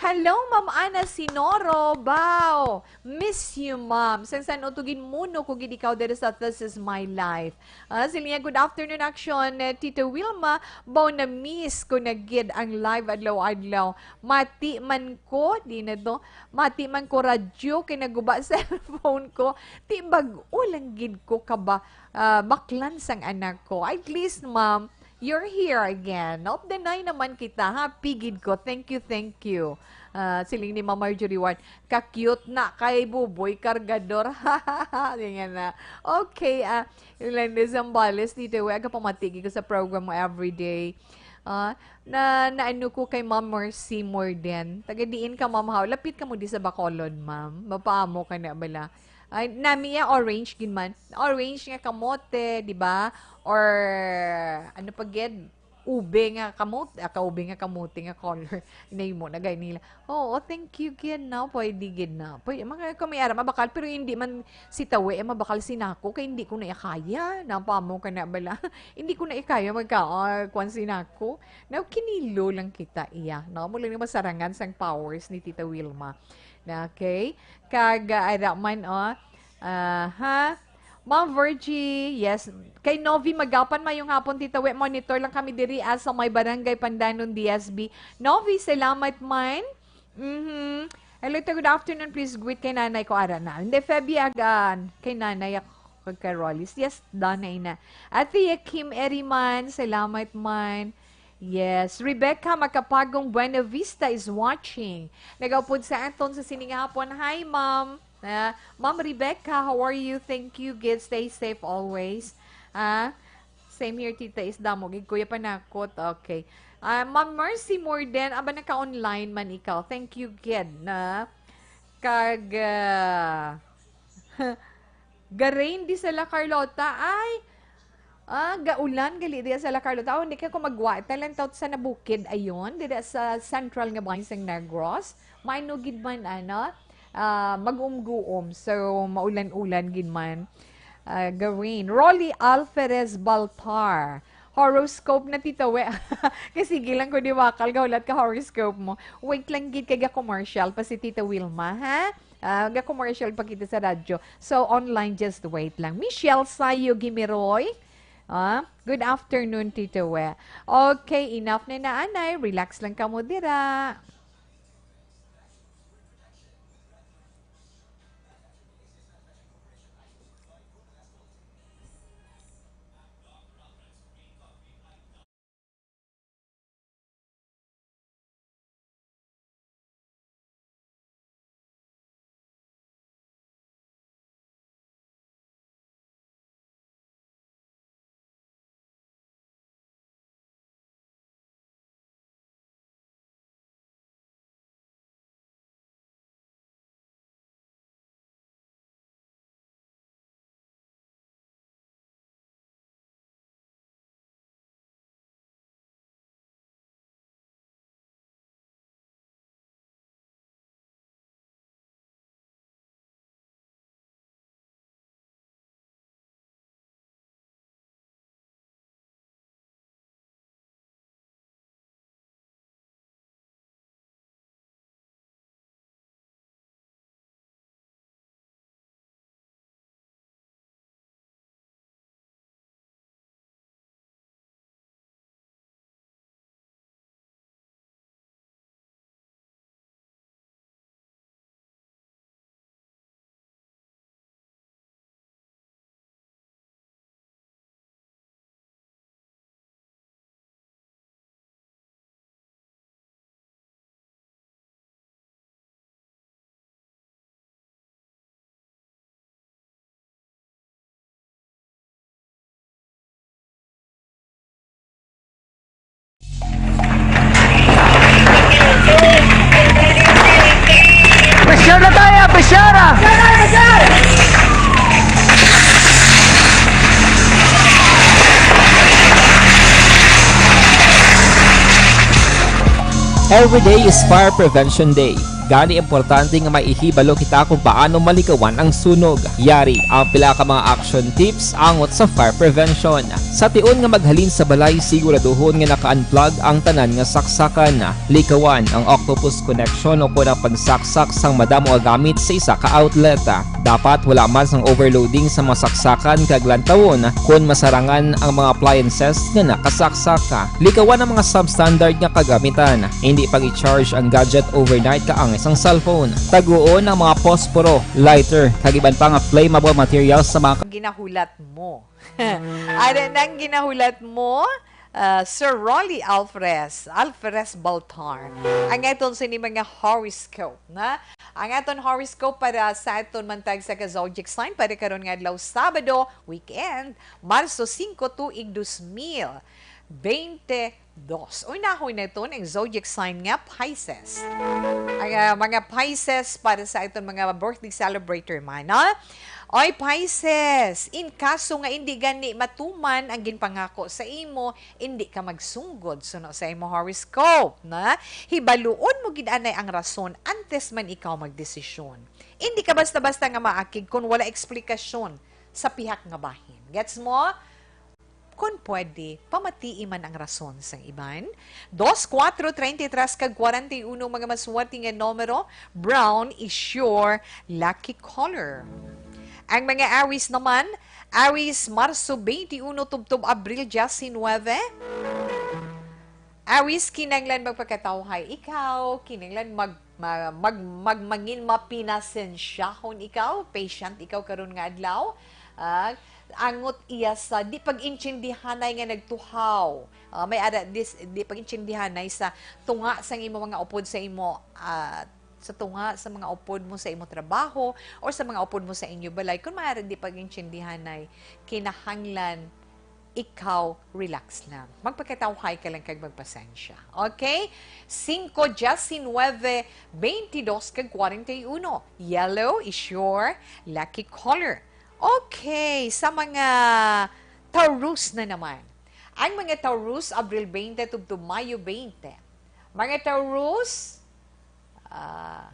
Hello, Ma'am Ana Sinoro. Bao. Miss you, Ma'am. Sang san utugin muno ko gid ikaw diri sa This Is My Life. Ah, sila niya, good afternoon, Action. Eh, Tito Wilma, bao na miss ko na gid ang live adlaw-adlaw. Mati man ko, di na to. Mati man ko radyo, kay naguba cellphone ko. Ti bag-o lang gid ko kaba, ah, baklan sang anak ko. At least, ma'am, you're here again. Updanay naman kita. Happy gid ko. Thank you, thank you. Ah, siling ni Ma'am Marjorie Ward, "Ka-cute na kay Buboy Cargador." Di nga na. Okay, ah, Yolanda Zambales, Tito We, aga pamati gid ko sa program mo everyday. Ah, na, naano ko kay Ma'am Mercy Morden. Taga diin ka, Ma'am, haw? Lapit ka mo di sa Bacolod, ma'am. Mapaamo ka na bala. Ay, nami ya orange gid man. Orange nga kamote, di ba? Or, ano pa gid? Ube nga kamote, ah, kaube nga kamote nga color. Inay mo na gay nila. Oo, thank you gid na. Pwede gid na. Pwede, mga kami ara mabakal, pero hindi man si Tawe, eh, mabakal si Nako, kay hindi ko na ikaya. Napamo ka na bala. Hindi ko na ikaya magka, ah, kwan si Nako. Now, kinilo lang kita iya. No? Mula ni masarangan sang powers ni Tita Wilma. Na, okay? Kag, ah, ara man, oh. Aha. Ma'am Virgie, yes. Kay Novi Magapan, mayong hapon, Tita We. Monitor lang kami diri, ah, sa may Barangay Pandanon, D S B. Novi, salamat man. Mhm. Hello, Tita, good afternoon. Please greet kay nanay ko, ara na. Hindi, Feby, agan. Kay nanay ako, kag kay Rollis. Yes, nanay na. Ate Kim Eriman, salamat man. Yes, Rebecca Macapagong Buenavista is watching. Nagaupod sa aton sa sining hapon. Hi, Ma'am. Ah, Ma'am Rebecca, how are you? Thank you. Good. Stay safe always. Ah, same here, Tita Is. Damo gid, Kuya Panakot. Okay. Ah, Ma'am Mercy Morden, aba, naka-online man ikaw. Thank you, gid, na. Kag, ah, Garain di sa La Carlota. Ay, ah, gaulan gali diya sa La Carlota. Oh, hindi ka ko magwa. Talantaw sa nabukid, ayon, dida sa central nga bahin sang Negros. Maino gid man, ano, ah, mag-umguom. So, maulan-ulan gid man. Ah, garain. Rolly Alferez Baltar. Horoscope na, Tita We. Kasi gilang ko di wakal, gahulat ka horoscope mo. Wait lang gid, kay ga-commercial pa si Tita Wilma, ha? Ah, ga-commercial pa kita sa radyo. So, online, just wait lang. Michelle Sayo Gimiroy. Ah, good afternoon, Tito We. Okay, enough na na, anay. Relax lang kamo dira. Pressure na tayo! Pressure! Every day is Fire Prevention Day. Gani, importante nga maihibalo kita kung paano malikawan ang sunog. Yari ang pila ka mga action tips angot sa fire prevention. Sa tion nga maghalin sa balay, siguraduhon nga naka-unplug ang tanan nga saksakan. Likawan ang octopus connection o kon ang pagsaksak sang madamo nga gamit sa isa ka outlet. Dapat wala man sang overloading sa mga saksakan kag lantawon kon masarangan ang mga appliances nga nakasaksak. Likawan ang mga substandard nga kagamitan. Hindi pag-i-charge ang gadget overnight kaangay sang cellphone. Taguon ang mga posporo, lighter, kag iban pa nga flammable materials sa mga ginahulat mo. Ano nang ginahulat mo? Ah, Sir Rolly Alferez, Alferez Baltar. Ang aton sini mga horoscope, na? Ang aton horoscope para sa aton mantag sa ka zodiac sign para karon nga adlaw, Sabado, weekend, Marso singko, tuig dos mil bente dos. Unahon naton ang zodiac sign nga Pisces. Ang, ah, mga Pisces, para sa aton mga birthday celebrator man, no? Oy, Pisces, in kaso nga indi gani matuman ang ginpangako sa imo, indi ka magsunggod suno sa imo horoscope, na? Hibaluon mo gid anay ang rason antes man ikaw magdesisyon. Indi ka basta-basta nga maakig kon wala eksplikasyon sa pihak nga bahin. Gets mo? Kon pwede, pamatii man ang rason sang iban. Dos, kuwatro, treinta y tres kag kwarenta y uno, mga maswerte nga numero. Brown is your lucky color. Ang mga Aries naman, Aries, Marso twenty-one tubtob Abril diecinuebe. Aries, kinahanglan magpakatawhay ikaw, kinahanglan mag-, ma-, mag-, magmangin mapinasensyahon ikaw, patient ikaw karon nga adlaw. Ah, angot iya sa di pag-intindihanay nga nagtuhaw. Ah, may ara dis, di pag-intindihanay sa tunga sang imo mga upod sa imo, ah, sa tunga sa mga upod mo sa imo trabaho or sa mga upod mo sa inyo balay. Kung may ara di pag-intindihanay, kinahanglan ikaw relax lang. Magpakatawhay ka lang kag magpasensya. Okay? Singko, diyes, nuebe, beintidos, kag kwarenta y uno. Yellow is your lucky color. Okay, sa mga Taurus na naman. Ang mga Taurus, Abril twenty tubtob Mayo twenty. Mga Taurus, ah,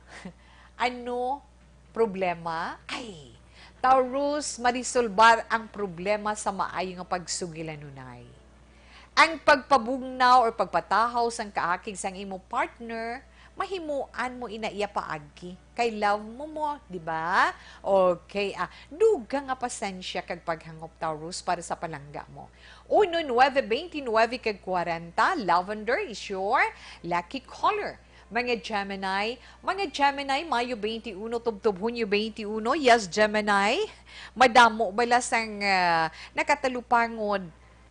ano problema? Ay, Taurus, marisolbar ang problema sa maayo nga pagsugilanunay. Ang pagpabugnaw or pagpatahaw sang kaakig sang imo partner, mahimuan mo ina iya paagi. Kay love mo mo, di ba? Okay, ah, duga nga pasensya kag paghangop, Taurus, para sa palangga mo. Uno, nuebe, beintinuebe, kag kwarenta, lavender is your lucky color. Mga Gemini, mga Gemini, Mayo twenty-one tubtob Hunyo twenty-one. Yes, Gemini, madamo bala sang, ah, nakatalupangod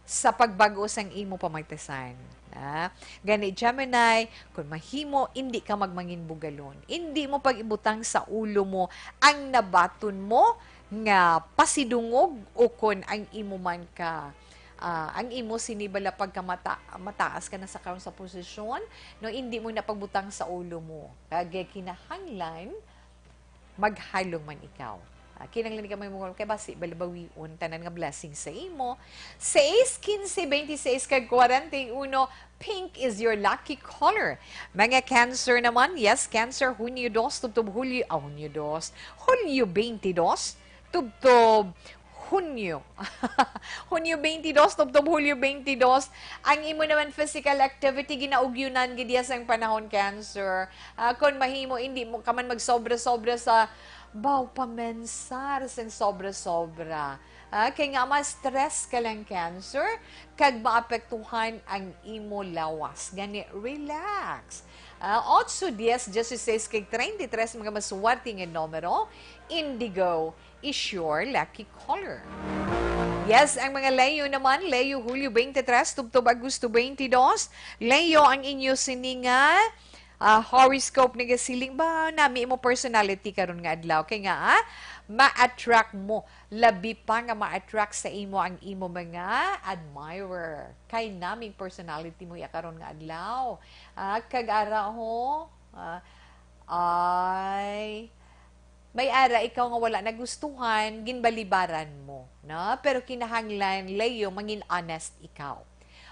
sa pagbag-o sang imo pamatisan. Ah, gani, Gemini, kung mahimo, indi ka magmangin bugalon. Indi mo pag-ibutang sa ulo mo ang nabaton mo nga pasidungog, o kon ang imo man ka, ah, ang imo sini bala pagkamata-, mataas ka na sa karon sa posisyon, no, indi mo na pagbutang sa ulo mo. Kag kinahanglan maghalong man ikaw. Ah, kinahanglan ka may mungol kay basi balabawion tanan nga blessing sa imo. Seis, quince, veintiseis, kag kwarenta y uno, pink is your lucky color. Mga Cancer naman, yes, Cancer, Hunyo dos tubtob Hulyo, ah, Hunyo dos, Hulyo twenty-two tubtob Hunyo. Hunyo twenty-two tubtob Hulyo twenty-two. Ang imo naman physical activity, ginaugyunan gid iya sang panahon, Cancer. Ah, kon mahimo, hindi mo ka man magsobra-sobra sa baw pamensar sang sobra-sobra. Ah, kay nga ma-stress ka lang, Cancer, kag maapektuhan ang imo lawas. Gani, relax. Ah, otso, dies, dieciséis, kag treinta y tres, mga maswerte nga numero. Indigo is your lucky color. Yes, ang mga Leo naman, Leo, Hulyo twenty-three tubtob Agosto twenty-two. Leo, ang inyo sininga, ah, horoscope nagasiling ba nami imo personality karon nga adlaw? Kay nga, ah, ma-attract mo, labi pa nga ma-attract sa imo ang imo mga admirer. Kay naming personality mo ya karon nga adlaw. Ah, kag ara ho, ah, ay, may ara ikaw nga wala nagustuhan, ginbalibaran mo, no? Pero kinahanglan, Leo, mangin honest ikaw.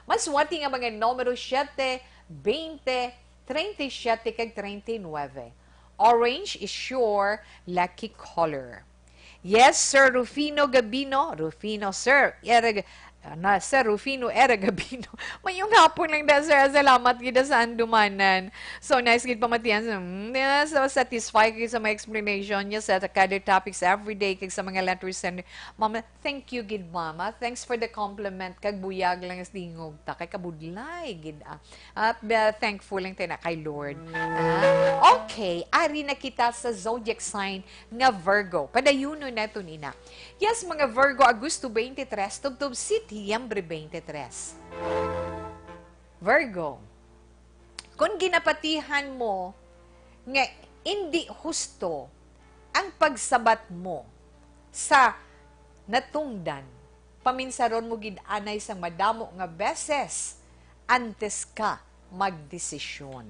Maswerte nga mga numero siete, twenty, treinta y siete, kag treinta y nuebe. Orange is your lucky color. Yes, Sir Rufino Gabino. Rufino, sir. Era, na, Sir Rufino Era Gabino. Mayong hapon lang da, sir. Salamat gid sa andumanan. So nice gid pamatian. Mm, yeah, so satisfied gid sa mga explanation niya sa kada topics everyday kag sa mga letters and Mama, thank you gid, Mama. Thanks for the compliment. Kag buyag lang sa tingog ta kay kabudlay gid, ah. At, uh, thankful lang tayo na kay Lord. Ah, okay, ari na kita sa zodiac sign nga Virgo. Padayunon nato nina. Yes, mga Virgo, Agosto twenty-three tubtob Setyembre twenty-three. Virgo, kung ginapatihan mo nga indi husto ang pagsabat mo sa natungdan, paminsaron mo gid anay sang madamo nga beses antes ka magdesisyon.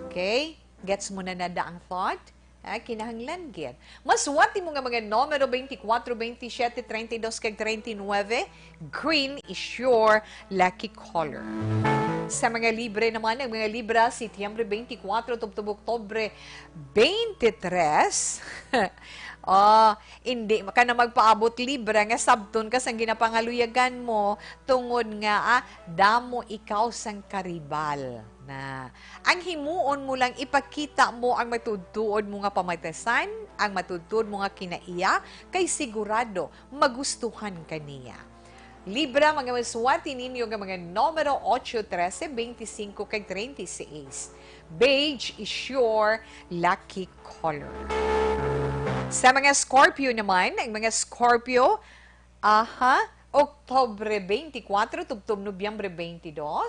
Okay? Gets mo na nada ang thought? Ah, kinahanglan gid. Maswerte mo nga mga numero twenty-four, twenty-seven, thirty-two, kag thirty-nine. Green is your lucky color. Sa mga Libre naman, ang mga Libra, Setyembre twenty-four tubtob Oktubre twenty-three. Oh, hindi ka na magpaabot, Libra, nga sabton ka sang ginapangaluyagan mo tungod nga, ah, damo ikaw sang karibal na. Ang himuon mo lang, ipakita mo ang matuod-tuod mo nga pamatisan, ang matuod-tuod mo nga kinaiya, kay sigurado magustuhan ka niya. Libra, mga maswerte ninyo nga mga numero ocho, trese, beintisinko, kag treinta y seis. Beige is your lucky color. Sa mga Scorpio naman, ang mga Scorpio, aha, Oktubre twenty-four tubtob Nobyembre twenty-two.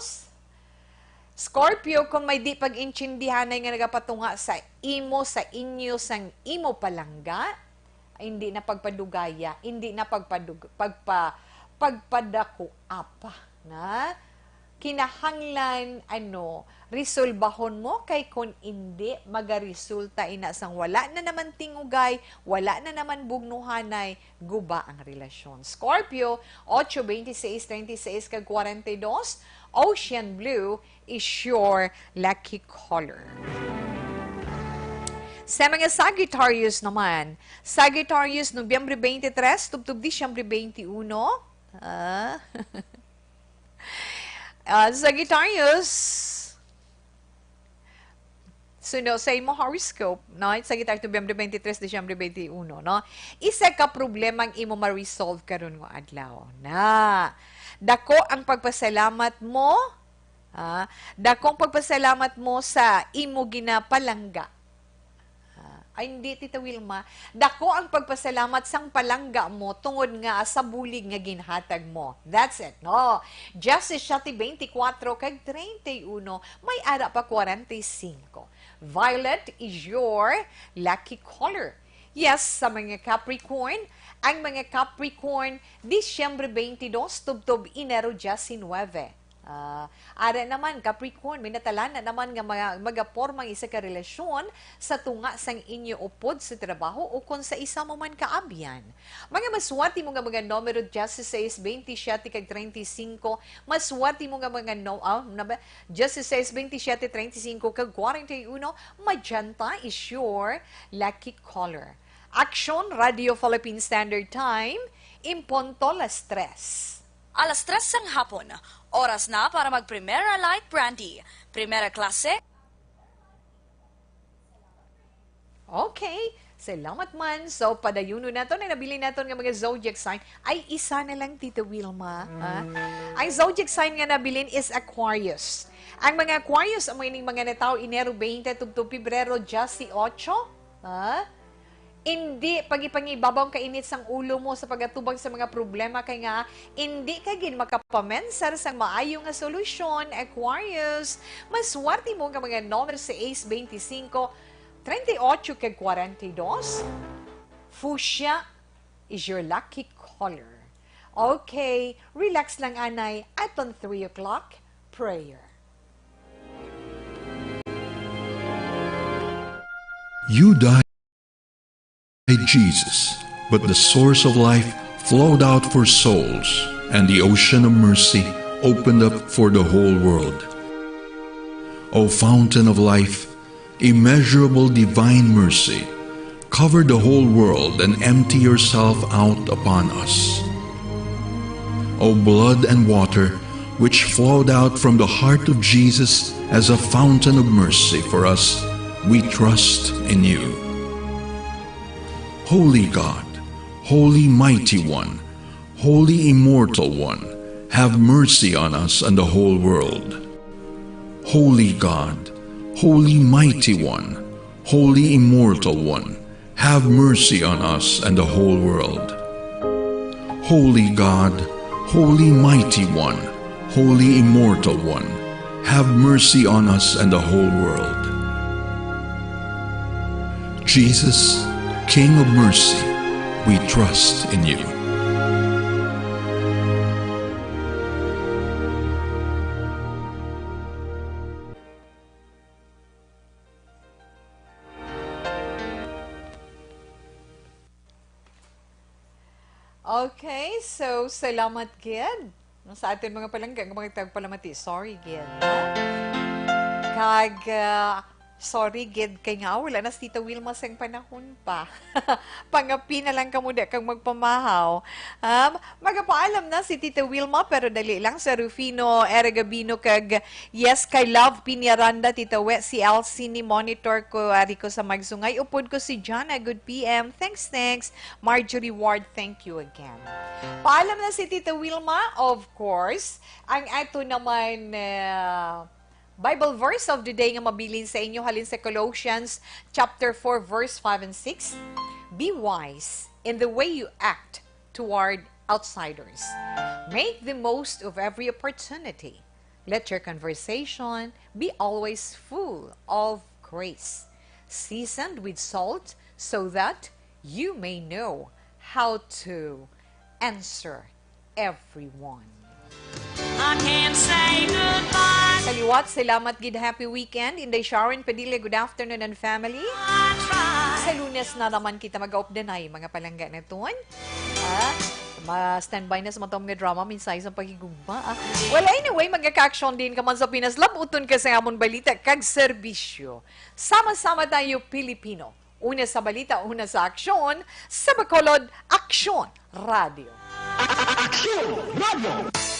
Scorpio, kung may di pag-intindihanay nga nagapatunga sa imo, sa inyo, sang imo palangga, hindi na pagpadugaya, hindi na pagpadug-, pagpa-, pagpadakuapa, na kinahanglan, ano, resolbahon mo, kay kun indi, magaresulta ina sang wala na naman tingugay, wala na naman bugnuhanay, guba ang relasyon. Scorpio, ocho, twenty-six, treinta y seis, kag kwarenta y dos, Ocean Blue is your lucky color. Sa mga Sagittarius naman, Sagittarius, Nobyembre twenty-three tubtob Disyembre twenty-one. Ah. Ah, Sagittarius, suno sa imo horoscope, no? Sagittarius, Nobyembre twenty-three, Disyembre twenty-one, no? Isa ka problema ang imo ma-resolve karon nga adlaw. Na, dako ang pagpasalamat mo, ah, dako ang pagpasalamat mo sa imo ginapalangga. Ah, ay, hindi, Tita Wilma. Dako ang pagpasalamat sang palangga mo tungod nga sa bulig nga ginhatag mo. That's it, no? Justice siete twenty-four kag treinta y uno, may ara pa kwarenta y cinco. Violet is your lucky color. Yes, sa mga Capricorn, ang mga Capricorn, Disyembre twenty-two tubtob Enero diecinuebe. Ah, ara naman, Capricorn, may natalana naman nga mga, magaporma ang isa ka relasyon sa tunga sang inyo upod sa trabaho o kon sa isa mo man ka abyan. Mga maswerte mo nga mga numero, dieciséis, veintisiete, kag treinta y cinco. Maswerte mo nga mga no-, ah, na ba? Dieciséis, veintisiete, treinta y cinco, kag kwarenta y uno. Magenta is your lucky color. Aksyon, Radio Philippine Standard Time, en punto las tres. Alas tres sang hapon, oras na para mag-Primera Light Brandy. Primera klase. Okay. Salamat man. So, padayunon naton ang nabilin naton nga mga zodiac sign. Ay, isa na lang, Tita Wilma, ha? Mm. Ang zodiac sign nga nabilin is Aquarius. Ang mga Aquarius, amo ining mga natawo Enero twenty tubtob Pebrero dieciocho, ha? Indi pagipangibabaw ang kainit sang ulo mo sa pagatubang sa mga problema, kay nga indi ka gid makapamensar sang maayo nga solusyon, Aquarius. Maswerte mo nga mga numero seis, veinticinco, treinta y ocho, kag kwarenta y dos. Fuchsia is your lucky color. Okay, relax lang, anay. Aton three o'clock prayer. You died, Jesus, but the source of life flowed out for souls, and the ocean of mercy opened up for the whole world. O fountain of life, immeasurable divine mercy, cover the whole world and empty yourself out upon us. O blood and water, which flowed out from the heart of Jesus as a fountain of mercy for us, we trust in you. Holy God, Holy Mighty One, Holy Immortal One, have mercy on us and the whole world. Holy God, Holy Mighty One, Holy Immortal One, have mercy on us and the whole world. Holy God, Holy Mighty One, Holy Immortal One, have mercy on us and the whole world. Jesus, King of mercy, we trust in you. Okay, so salamat gid. Sa aton mga palangga, nga mga tagpalamati, sorry gid, ha? Kag, ah, sorry gid, kay nga wala na si Tita Wilma sang panahon pa. Pangapi na lang kamo, di kag magpamahaw. Um, magapaalam na si Tita Wilma, pero dali lang, sa Rufino Eragabino kag, yes, kay Love Piñaranda, Tita We, si Elsie ni monitor ko, ari ko sa Magsungay. Upod ko si Jana, good P M. Thanks, thanks. Marjorie Ward, thank you again. Paalam na si Tita Wilma, of course. Ang ato naman, uh, Bible verse of the day nga mabilin sa inyo halin sa Colossians chapter four, verse five and six. Be wise in the way you act toward outsiders. Make the most of every opportunity. Let your conversation be always full of grace, seasoned with salt, so that you may know how to answer everyone. I can't say goodbye. Sa liwat, salamat gid. Happy weekend. Inday Sharon Padilla, good afternoon and family. I try. Sa Lunes na naman kita mag-updanay, mga palangga naton. Ah, ma-standby na sa mga mga drama, minsay sa paghigugma. Ah. Well, anyway, magkakaaksyon din ka man sa Pinas. Labuton ka sa amon balita kag serbisyo. Sama-sama tayo, Pilipino. Una sa balita, una sa aksyon, sa Bacolod, Aksyon Radio. Aksyon Radio.